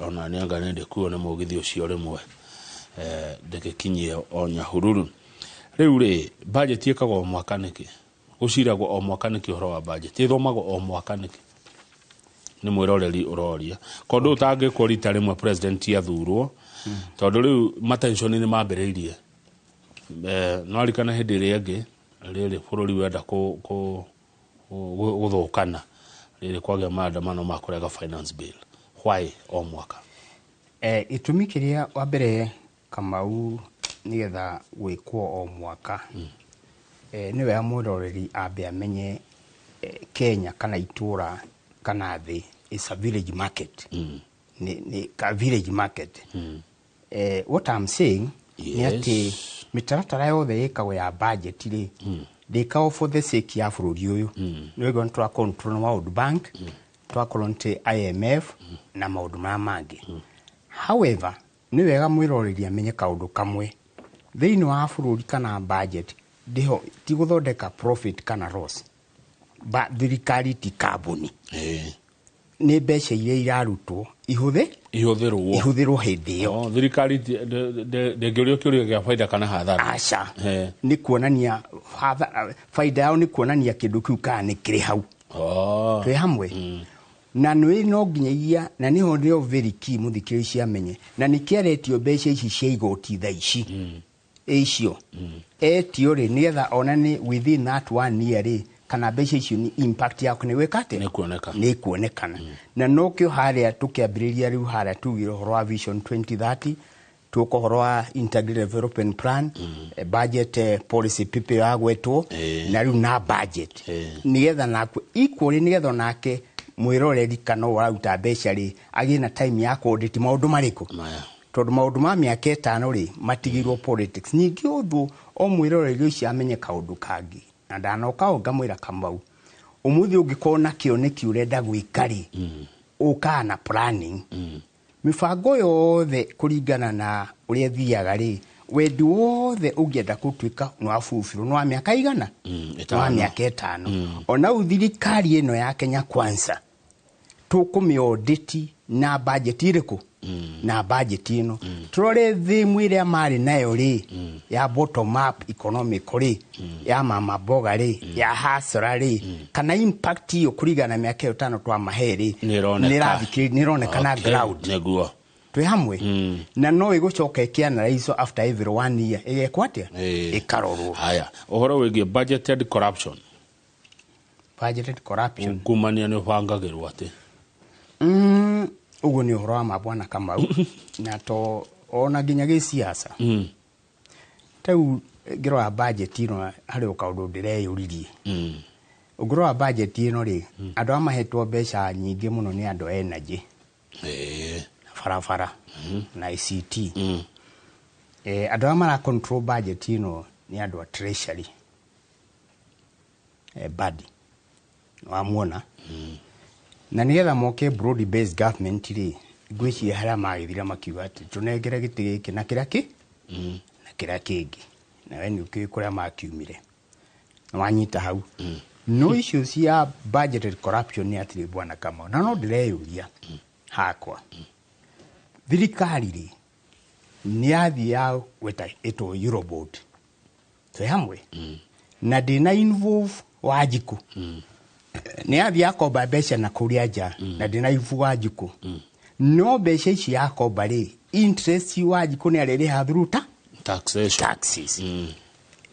ona nĩ anga nĩ ndĩkuo nĩ mũgithi ũcio rĩmwe ndĩgĩkinyie o Nyahururu. Rĩu rĩ, budget ĩkagwo o mwaka nĩkĩ? Gũciragwo o mwaka nĩkĩ ũhoro wa budget? Ĩthomagwo o mwaka nĩkĩ? Nĩ mwĩroreri ũroria. Kondũ ũtangĩkwo rita rĩmwe president athurwo, tondũ rĩu matension nĩ mambĩrĩirie. No arikana hĩndĩ ĩrĩa ĩngĩ rĩrĩ bũrũri wenda gũthũkana, rĩrĩ kwagĩa maandamano ma kũrega finance bill. Why o mwaka? Gĩtũmi kĩrĩa wa mbere Kamau nĩgetha gwĩkwo o mwaka, nĩ wega mwĩroreri ambe amenye Kenya kana itũra kana thĩ is a village market. Nĩ ka village market. What I'm saying nĩ atĩ mĩtaratara yothe ĩkagwo ya budget rĩ, ndĩkagwo for the sake ya bũrũri ũyũ. Nĩ wega nĩ twa control na World Bank, twa control IMF na maũndũ marĩa mangĩ. However, nĩ wega mwĩroreri amenye kaũndũ kamwe. Thĩinĩ wa bũrũri kana budget ndĩho ti gũthondeka profit kana loss. Ba thirikari ti kambuni. Nĩ mbeca iria irarutwo ihũthĩrwo hĩndĩ ĩyo. Thirikari ndĩngĩũrio kĩũria kĩa baida kana hathara. Aca. Nĩ kuonania baida yao nĩ kuonania kĩndũ kĩu kana nĩ kĩrĩ hau. Twĩ hamwe. Na nĩ no nginyagia na nĩho nĩyo very key mũthikĩrĩria amenye. Na nĩkĩaretio mbeca ici cia igoti thaa ici. Icio etio rĩ nĩgetha onane within that 1 year rĩ kana mbeca icio nĩ impact yaku nĩ gwĩka atĩa? Nĩ kuonekana. Na nokĩo harĩa tũkĩambĩrĩria rĩu harĩa tugire ũhoro wa Vision 2030, tuka ũhoro wa Integrated Development Plan, budget policy PP yagwetwo, na rĩu na budget. Nĩgetha naku equally nĩgetha onake Mwĩroreri kana ũraruta mbeca rĩ, agĩe na time ya kũ-audit maũndũ marĩkũ? Maya. Tondũ maũndũ ma mĩaka 5 rĩ, matigĩirwo politics. Ningĩ ũndũ o mwĩroreri ũcio amenye kaũndũ kangĩ, na ndanoka o ngamwĩra Kamau, ũmũthĩ ũngĩkorwo na kĩoneki ũrenda gwĩka rĩ, ũkaga na planning. Mĩbango yothe kũringana na ũrĩa ĩthiaga rĩ, wendi wothe ũngĩenda gũtuĩka nĩ wa fulfill nĩ wa mĩaka igana? Nĩ wa 5. mĩaka 5. Ona rĩu thirikari ĩno ya Kenya Kwanza tũkũmĩ-audit na budget ĩrĩkũ? Na budget ĩno tũrore theme ĩrĩa marĩ nayo rĩ, ya bottom up economic rĩ, ya mama mboga rĩ, ya hasara rĩ, kana impact ĩyo kũringana na mĩaka ĩyo 5 twamahe rĩ, Nĩ ĩroneka. nĩ ĩroneka ground. Nĩguo. Twĩ hamwe. Na no ĩgũcoka ĩkĩanalyzwo after every 1 year, ĩgekwo atĩa? Ĩkarorwo. Haya, ũhoro wĩgiĩ budgeted corruption. Budgeted corruption. Ungumania nĩ ũbangagĩrwo atĩ? Ũguo nĩ ũhoro wa ma, bwana Kamau. Na to ona nginya gĩciaca. Ta rĩu ngĩrora budget ĩno, harĩ o kaũndũ ndĩreyũririe. Ũngĩrora budget ĩno rĩ, andũ arĩa mahetwo mbeca nyingĩ mũno nĩ andũ a energy, na barabara, na ICT. Andũ arĩa mara control budget ĩno nĩ andũ a treasury. Badi wamuona. Na nĩgetha moke broad based government rĩ, ngwĩciria harĩa magĩthira makiuga atĩ tũnengere gĩtĩ gĩkĩ na kĩrĩa kĩ na kĩrĩa kĩngĩ, na we nĩ ũkĩũĩ kũrĩa makiumire na wanyita hau. No icio cia budgeted corruption nĩ atĩrĩ, bwana Kamau, na no ndĩreyũria hakwa, thirikari rĩ, nĩ yathiĩ ya gweta ĩtwo Eurobond, twĩ hamwe, na ndĩna involve Wanjikũ. Nĩ yathiĩ yakomba mbeca na kũrĩa nja, na ndĩna involve Wanjikũ. No mbeca ici yakomba rĩ, interest Wanjikũ nĩ arĩrĩha through ta taxation, taxes.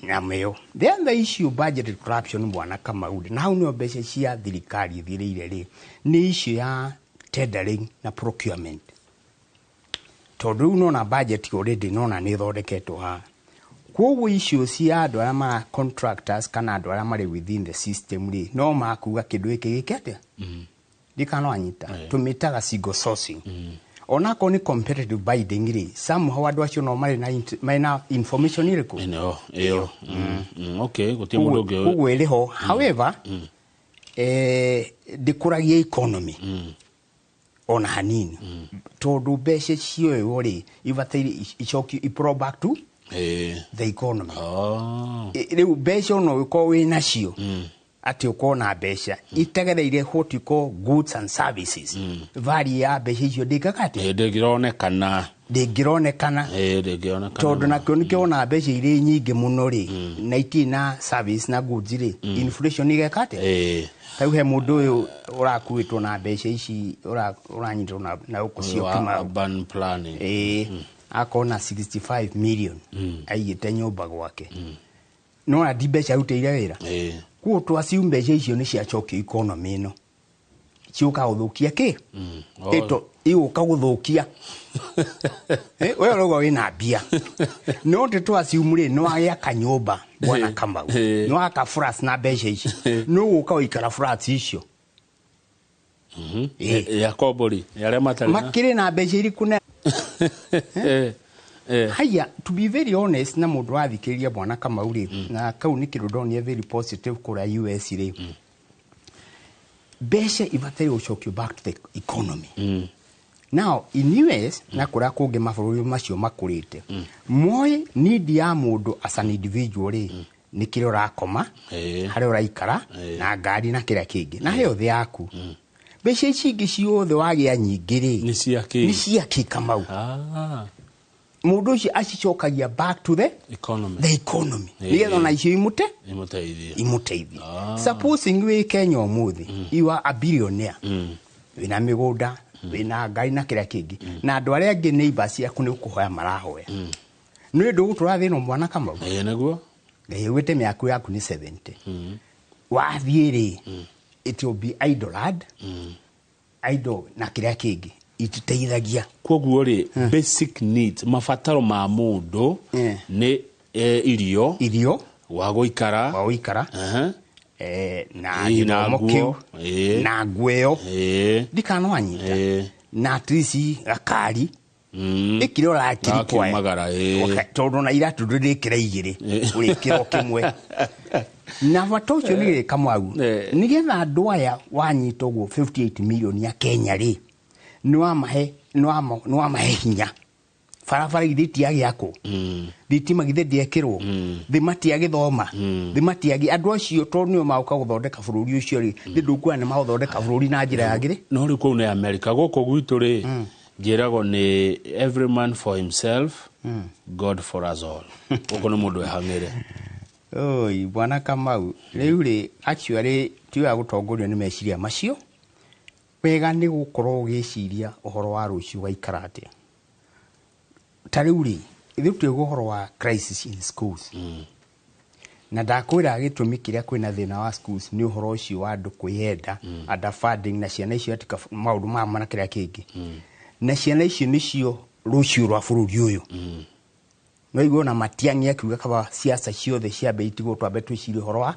Na meyo the other issue, budgeted corruption, bwana Kamau, na hau nĩho mbeca cia thirikari ithirĩire rĩ, nĩ issue ya tendering na procurement. Tondũ rĩu nona budget already nona nĩ ĩthondeketwo haha, koguo icio cia andũ arĩa mara contractors kana andũ arĩa marĩ within the system rĩ, no makuga kĩndũ gĩkĩ gĩke atĩa, ndikana wanyita, tũmĩtaga single sourcing. Onakorwo nĩ competitive bidding rĩ, somehow andũ acio no marĩ na marĩ na information ĩrĩkũ? Ĩno ĩyo. Okay, gũtirĩ mũndũ ũngĩ. Koguo ĩrĩ ho. However, ndĩkũragia economy ona hanini, tondũ mbeca cioywo rĩ, ibataire icokio, i back to the economy. Rĩu mbeca ona ũgĩkorwo wĩ nacio, atĩ ũkorwo na mbeca itegereire what you call goods and services, value ya mbeca icio ndĩkaga atĩa? Ndĩngĩronekana. Ndĩngĩronekana. Ndĩngĩronekana. Tondũ nakĩo nĩkĩo wona mbeca irĩ nyingĩ mũno rĩ, na itirĩ na service na goods rĩ, inflation ĩgeka atĩa? Ta rĩu he mũndũ ũyũ ũrakuĩtwo na mbeca ici, ũranyitwo na gũkũ Ũyũ wa Syokimau. Urban planning. Ĩĩ, akorwo na 65 million aigĩte nyũmba gwake, no na ndi mbeca arutĩire wĩra. Koguo twaciu mbeca icio nĩ ciacokio economy ĩno, ciũka gũthũkia kĩ? Ĩto igũka gũthũkia. We ũrauga wĩna mbia, no tĩ twaciumu rĩ, nĩ wagĩaka nyũmba, bwana Kamau, nĩ waka flats na mbeca ici, nĩ ũgũka gũikara flats icio. Ya kombori arĩa matarĩ na Makĩrĩ na mbeca irĩkũ na haya? To be very honest, na mũndũ wathikĩrĩria, bwana Kamau rĩ, na kau nĩ kĩndũ ndonire very positive kũrĩa US rĩ, mbeca ibataire gũcokio back to the economy. Now in US na kũrĩa kũngĩ mabũrũri macio makũrĩte, moĩ need ya mũndũ as an individual rĩ, nĩ kĩrĩa ũrakoma, harĩa ũraikara, na ngari na kĩrĩa kĩngĩ na health yaku. Mbeca ici ingĩ ciothe wagĩa nyingĩ rĩ, Nĩ cia kĩ? Nĩ cia kĩ, Kamau? Mũndũ ũcio acicokagia back to the economy. The economy, nĩgetha ona icio imũte Imũteithie. Imũteithie. Supposing wĩ Kenya ũmũthĩ, you are a billionaire, wĩna mĩgũnda, wĩna ngari na kĩrĩa kĩngĩ, na andũ arĩa angĩ neighbors ciaku nĩ gũkũhoya marahoya, nĩ ndũgũtũra thĩna, mwana Kamau. Ĩĩ, nĩguo. Ngai wĩte mĩaka yaku nĩ 70, wathiĩ rĩ, it will be idle idle na kĩrĩa kĩngĩ ititeithagia. Koguo rĩ, basic needs, mabataro ma mũndũ nĩ irio, irio, gwa gũikara, gwa gũikara, Na gĩthomo kĩu na nguo ĩyo ndikana wanyita na at least gakari ĩkĩrĩa ũrakiri kwaya tondũ na iratũ ndũrĩkĩra igĩrĩ ũrĩkĩra o kĩmwe na bata ũcio nĩ gĩka Kamau nĩgetha andũ aya wanyita ũguo 58 million ya Kenya rĩ nĩ wamahe hinya. Barabara githĩ itiagĩakwo, thitima githĩ ndĩekĩrwo, thĩ matiagĩthoma, thĩ matiagĩ andũ acio tondũ nĩo magoka gũthondeka bũrũri ũcio rĩ, thĩ ndũkuona nĩ magũthondeka bũrũri na njĩra yagĩrĩ. No rĩu kũu nĩ America, gũkũ gwitũ rĩ njĩragwo nĩ every man for himself, God for us all. Gũkũ nĩ mũndũ ehang'ĩre. Oi bwana Kamau, rĩu rĩ actually tiga gũtongorio nĩ meciria macio. Wega nĩ gũkorwo ũgĩciria ũhoro wa rũciũ waikara atĩa. Ta rĩu rĩ ithuĩ twĩgwo ũhoro wa crisis in schools. Na ndakwĩra gĩtũmi kĩrĩa kwĩna thĩna wa schools nĩ ũhoro ũcio wa andũ kwĩyenda, underfunding na ciana icio atika maũndũ ma na kĩrĩa kĩngĩ. Na ciana icio nĩcio rũciũ rwa bũrũri ũyũ. No igua na Matiang'i akiuga kaba siasa ciothe ciambe itigwo twambe twĩcirie ũhoro wa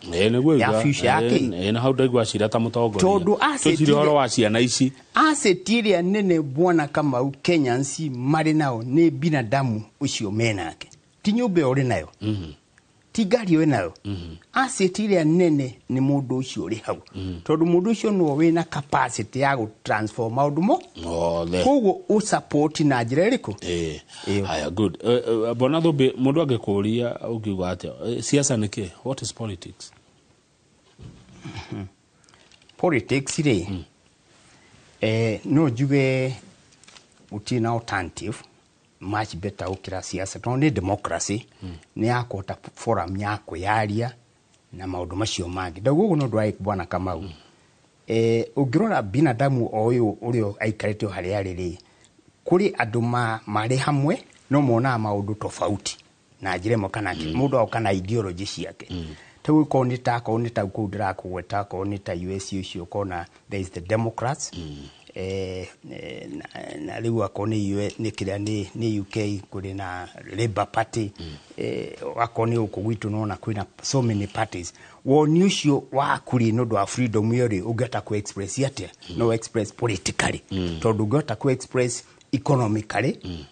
ya future yake. Na hau ndaigua cira ta mũtongoria. Tondũ twĩcirie ũhoro wa ciana ici. Asset ĩrĩa nene bwana Kamau Kenyans marĩ nao nĩ binadamu ũcio menake. Ti nyũmba ĩyo ũrĩ nayo. Ti ngari ĩyo nayo. Asset ĩrĩa nene nĩ mũndũ ũcio ũrĩ hau. Tondũ mũndũ ũcio nĩwe wĩna capacity ya gũ transform maũndũ mo. Mothe. Koguo ũ support na njĩra ĩrĩkũ? Haya, good. Bwana Thũmbĩ, mũndũ angĩkũria ũngiuga atĩa? Siasa nĩ kĩ? What is politics? Politics rĩ, no njuge gũtirĩ na alternative much better gũkĩra siasa tondũ nĩ democracy, nĩ ya kũhota forum ya kwĩyaria na maũndũ macio mangĩ. Ndauga ũguo nĩ ũndũ wa bwana Kamau. Ũngĩrora binadamu o ũyũ ũrĩa aikarĩte o harĩa arĩ rĩ, kũrĩ andũ marĩ hamwe no monaga maũndũ tofauti na njĩra ĩmwe kana ĩngĩ. Mũndũ agoka na ideology ciake. Ta rĩu korwo nĩ ta korwo nĩ ta kũu ndĩrakũgweta, korwo nĩ ta US ũcio ũkona there is the Democrats, na rĩu akorwo nĩ US, nĩ kĩrĩa nĩ UK kũrĩ na Labour Party, akorwo nĩ gũkũ gwitũ nona kwĩna so many parties. Woni ũcio waku rĩ nĩ ũndũ wa freedom ĩyo rĩ ũngĩhota kũ express atĩa? No express politically. Tondũ ũngĩhota kũ express economically,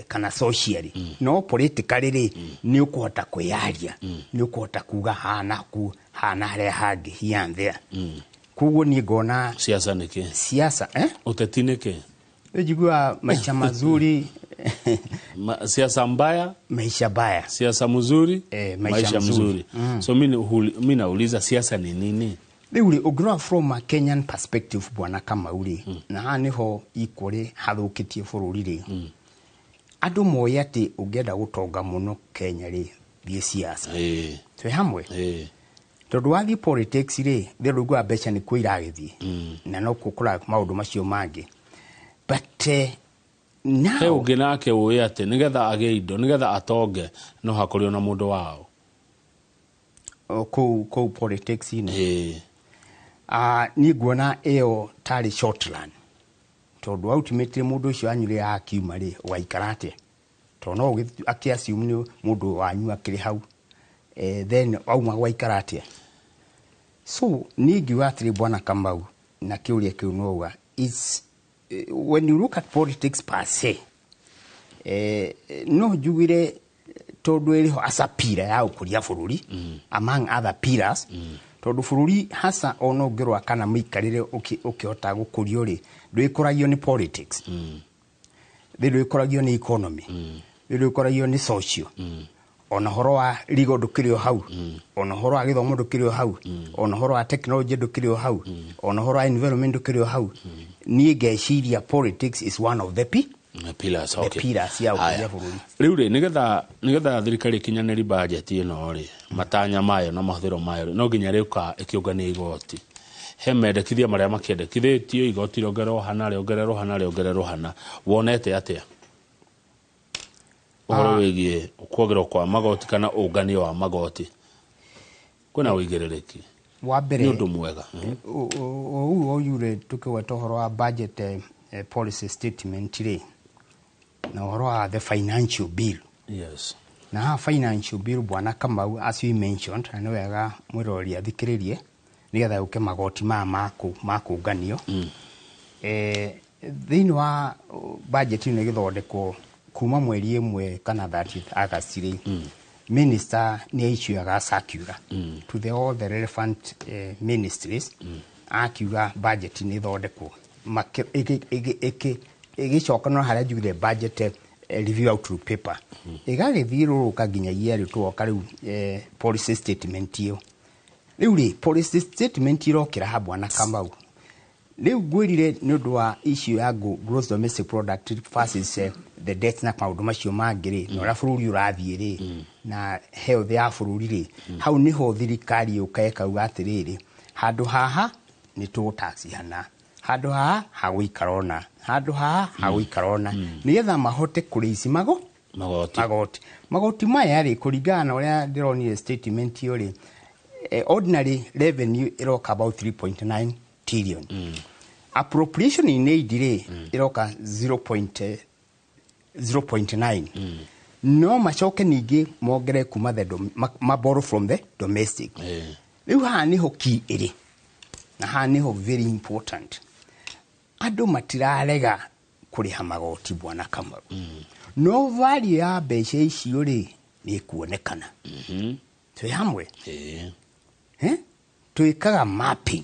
kana socially. No politically rĩ nĩ ũkũhota kwĩyaria, nĩ ũkũhota kuga hana ku hana harĩa hangĩ here and there. Koguo niĩ ngona siasa nĩ kĩ? Siasa, Ũteti nĩ kĩ? Njiguaga maisha mazuri siasa mbaya, maisha baya. Siasa mzuri, maisha mzuri. So mimi nauliza siasa ni nini? Rĩu rĩ ũngĩrora from a Kenyan perspective bwana Kamau rĩ, na haha nĩho ikũrĩ hathũkĩtie bũrũri rĩ. Andũ moĩ atĩ ũngĩenda gũtonga mũno Kenya rĩ, thiĩ siasa. Twĩ hamwe? Tondũ wathiĩ politics rĩ, thĩ ndũiguaga mbeca nĩkuo iragĩthiĩ. Na no kũra maũndũ macio mangĩ. But now he ũngĩ nake ũĩ atĩ nĩgetha agĩe indo, nĩgetha atonge, no hakũrĩ ona mũndũ wao. Kũu politics-inĩ. Niĩ nguona ĩyo tarĩ short run. Tondũ ultimately mũndũ ũcio wanyu rĩrĩa akiuma rĩ, ũgaikara atĩa? Tondũ no akĩ assume nĩ mũndũ wanyu akĩrĩ hau. Then wauma gwaikara atĩa? So niĩ ingiuga atĩrĩ bwana Kamau, na kĩũria kĩu no uga, it's when you look at politics per se, no njugire tondũ ĩrĩho as a pillar ya gũkũria bũrũri, among other pillars, tondũ bũrũri hasa ona ũngĩrora kana mũikarĩre ũkĩhota gũkũrio rĩ, ndwĩkũragio nĩ politics, thĩ ndwĩkũragio nĩ economy, thĩ ndwĩkũragio nĩ social, ona ũhoro wa legal ndũkĩrĩ o hau, ona ũhoro wa gĩthomo ndũkĩrĩ o hau, ona ũhoro wa technology ndũkĩrĩ o hau, ona ũhoro wa environment ndũkĩrĩ o hau. Niĩ ngeciria politics is one of the pillars, the pillars ya ũkũria bũrũri. Rĩu rĩ, nĩgetha thirikari ĩkinyanĩrie budget ĩno rĩ, matanya mayo na mahũthĩro mayo no nginya rĩũka ĩkĩũngania igoti. He mendekithia marĩa makĩendekithĩtio, igoti rĩongererwo hana, rĩongererwo hana, rĩongererwo hana. Wonete atĩa ũhoro wĩgiĩ kuongererwo kwa magoti kana ũnganio wa magoti? Kwĩna ũigĩrĩrĩki? Wa mbere nĩ ũndũ mwega. Ũũ ũyũ tũkĩgweta ũhoro wa budget policy statement rĩ, na ũhoro wa the financial bill. Yes. Na haha financial bill, bwana Kamau, as you mentioned, na nĩ wega mwĩroreri athikĩrĩrie nĩgetha yũke magoti maya makũnganio. Thĩinĩ wa budget ĩno ĩgĩthondekwo kuma mweri 1 kana 30th August rĩ, minister nĩ issuaga circular to the all the relevant ministries, akiuga budget nĩ ĩthondekwo. Ĩgĩcoka no harĩa njugire budget review outlook paper ĩgagĩthiũrũrũka nginyagia rĩu tũgoka rĩu policy statement ĩyo. Rĩu rĩ, policy statement ĩrokĩra ha, bwana Kamau? Rĩu ngwĩrire nĩ ũndũ wa issue ya gross domestic product versus the debt na maũndũ macio mangĩ rĩ, na ũrĩa bũrũri ũrathiĩ rĩ, na health ya bũrũri rĩ, hau nĩho thirikari yũka ĩkauga atĩrĩrĩ, handũ haha nĩ tũgũtax hana, handũ haha hagũikara ona, handũ haha hagũikara ona, nĩgetha mahote kũrĩici mago magoti. Magoti maya rĩ, kũringana na ũrĩa ndĩronire statement ĩyo rĩ, ordinary revenue ĩroka about 3.9 trillion. Appropriation in aid rĩ, ĩroka 0.9. No macoke ningĩ mongere kuma the ma borrow from the domestic. Rĩu haha nĩho key ĩrĩ, na haha nĩho very important. Andũ matirarega kũrĩha magoti, bwana Kamau, no value ya mbeca icio rĩ, nĩ ĩkuonekana. Twĩ hamwe? Ĩĩ. Eh? Twĩkaga mapping.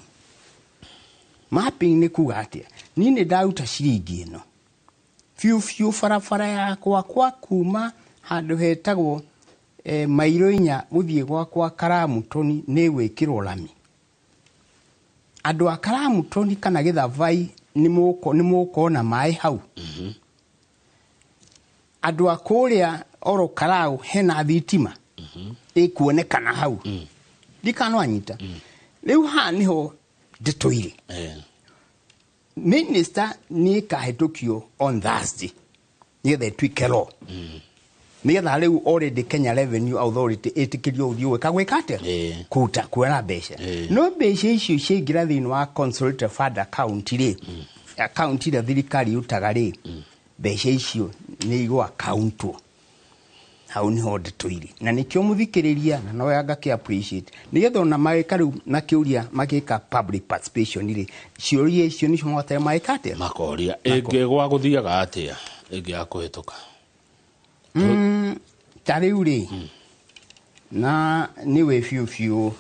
Mapping nĩ kuga atĩa? Niĩ nĩ ndaruta ciringi ĩno biũ biũ, barabara yakwa kwa kuma handũ hetagwo mairo 4 gũthiĩ gwakwa Karamutoni nĩ gwĩkĩrwo rami. Andũ a Karamutoni kana Gĩthavai nĩ mũkona maĩ hau. Andũ a kũrĩa oro Karau hena thitima ĩkuonekana hau. Ndikana wanyita. Rĩu haha nĩho ndeto irĩ. Minister nĩ ĩkahĩtũkio on Thursday nĩgetha ĩtuĩke law, nĩgetha rĩu already Kenya Revenue Authority ĩtĩkĩrio ũthiĩ gwĩka atĩa? Kũruta kuona mbeca. No mbeca icio ciaingĩra thĩinĩ wa consolidated fund account rĩ, account ĩrĩa thirikari ĩrutaga rĩ, mbeca icio nĩ igũ accountwo. Hau niho ndeto irĩ, na nĩkĩo mũthikĩrĩria na no yanga appreciate, nĩgetha ona magĩka rĩu makĩũria magĩka public participation rĩ, ciũria icio nĩcio mahotere magĩka atĩa? Makoria. Ĩngĩgwa gũthiaga atĩa ĩngĩ ya kũhĩtũka? Ta rĩu rĩ, na nĩwe biũ biũ,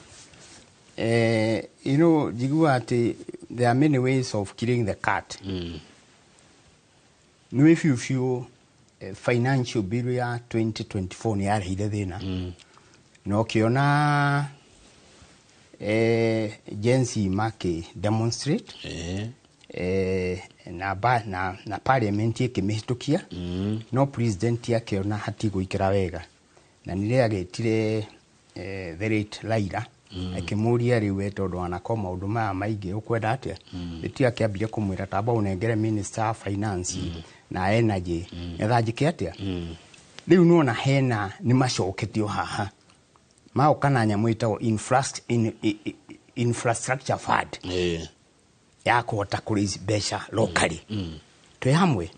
njiguaga atĩ there are many ways of killing the cat. Nĩwe biũ biũ, financial bill ya 2024 nĩ yarehire thĩna, na ũkĩona Gen Z makĩ demonstrate, na parliament ĩkĩmĩhĩtũkia, no president akĩona hatigũikara wega, na nĩrĩo agĩtire the late Raila, akĩmũria, rĩu we tondũ wanakorwo maũndũ maya maingĩ ũkwenda atĩa? Nĩtio akĩambire kũmwĩra, tamba ũnengere minister wa finance na energy nĩgetha njĩke atĩa. Rĩu nĩwona hena nĩ macoketio haha, magoka na nyamũ ĩtagwo infrastructure fund ya kũhota kũraise mbeca locally. Twĩ hamwe?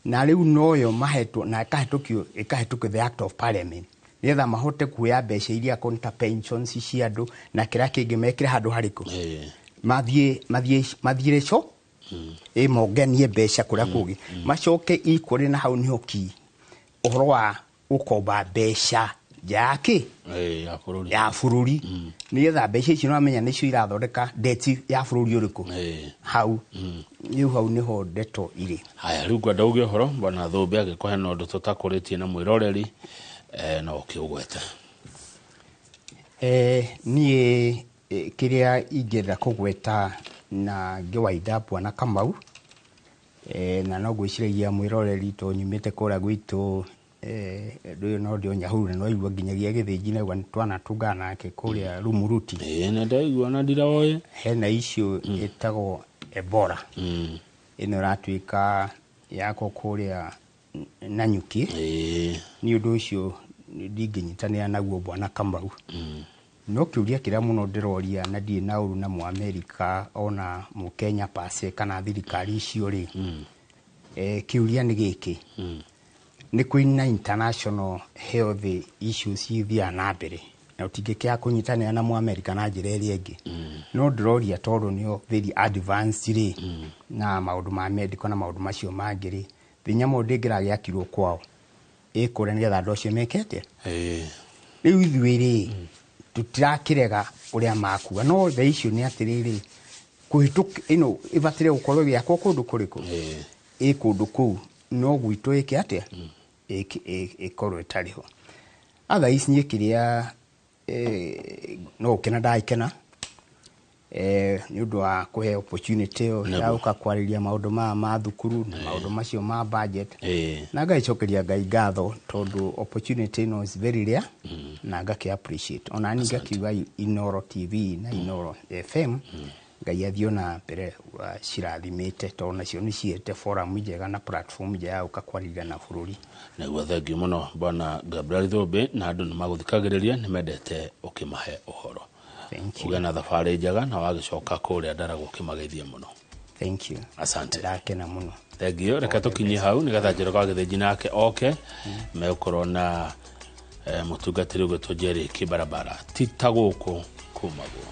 Na rĩu noyo mahetwo na ĩkahĩtũkio the act of parliament, nĩgetha mahote kuoya mbeca iria akorwo nĩ ta pensions cia andũ na kĩrĩa kĩngĩ, mekĩre handũ harĩkũ, mathiĩ co ĩ monganie mbeca kũrĩa kũngĩ, macoke ikũrĩ. Na hau nĩho ki ũhoro wa gũkomba mbeca nja ya kĩ? Ya bũrũri. Ya bũrũri, nĩgetha mbeca icio nĩwamenya nĩcio irathondeka debt ya bũrũri ũrĩkũ. Hau rĩu, hau nĩho ndeto irĩ. Haya, rĩu ngwenda uge ũhoro bwana Thũmbĩ, angĩkorwo hena ũndũ tũtakũrĩtie na mwĩroreri, no ũkĩũgwete. Niĩ kĩrĩa ingĩenda kũgweta na ngĩwaitha bwana Kamau, na no ngwĩciragia mwĩroreri, to nyumĩte kũrĩa gwitũ, ũndũ ũyũ no ndio Nyahururu, na no igua nginyagia Gĩthĩnji naigua twanatũngana nake kũrĩa Rumuruti. Ĩĩ, nĩ ndaigua na ndiraoĩ. Hena issue ĩtagwo Ebola. Ĩno ĩratuĩka yakwo kũrĩa Nanyuki. Nĩ ũndũ ũcio ndingĩnyitanĩra naguo, bwana Kamau. No kĩũria kĩrĩa mũno ndĩroria, na ndirĩ na ũru na Mũamerika ona Mũkenya pase kana thirikari icio rĩ, kĩũria nĩ gĩkĩ: Nĩ kwĩna international health issues ithiaga na mbere na ũtingĩkĩaga kũnyitanĩra na Mũamerika na njĩra ĩrĩa ĩngĩ. No ndĩroria tondũ nĩo very advanced rĩ, na maũndũ ma medical na maũndũ macio mangĩ rĩ, thĩ nyamũ ndĩngĩragĩakirwo kwao ĩkũrĩa nĩgetha andũ acio meke atĩa? Rĩu ithuĩ rĩ, tũtirakĩrega ũrĩa makuga, no the issue nĩ atĩrĩrĩ, kũhĩtũk ĩno ĩbataire gũkorwo ĩgĩakwo kũndũ kũrĩkũ, ĩ kũndũ kũu no gwitũ ĩke atĩa, ĩkorwo ĩtarĩ ho. Otherwise niĩ kĩrĩa no gũkena ndagĩkena nĩ ũndũ wa kũhe opportunity ĩyo ya gũka kwarĩria maũndũ maya ma thukuru na maũndũ macio ma budget, na ngagĩcokeria Ngai ngatho tondũ opportunity ĩno is very rare, na ngakĩ appreciate ona niĩ ngakiuga Inoro TV na Inoro FM, Ngai athiĩ ona mbere cirathimĩte tondũ nacio nĩ ciĩte forum njega na platform njega ya gũka kwarĩria na bũrũri. Nĩguo, thengiũ mũno bwana Gabriel Thũmbĩ, na andũ nĩ magũthikagĩrĩria, nĩ mendete ũkĩmahe ũhoro. Thank you. Ũgĩe na thabarĩ njega na wagĩcoka kũrĩa Ndaragwo ũkĩmageithie mũno. Thank you. Asante. Ndakena mũno. Thengiũ. Reke tũkinyie hau nĩgetha Njoroge wa Gĩthĩnji nake oke megũkorwo na mũtungatĩri ũgwĩtwo Jerry Kĩbarabara ti ta gũkũ kumagwo.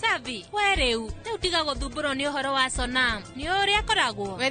Savi, we rĩu tiga gũthumbũrwo nĩ ũhoro wa Sonam, nĩ ũrĩa akoragwo. We.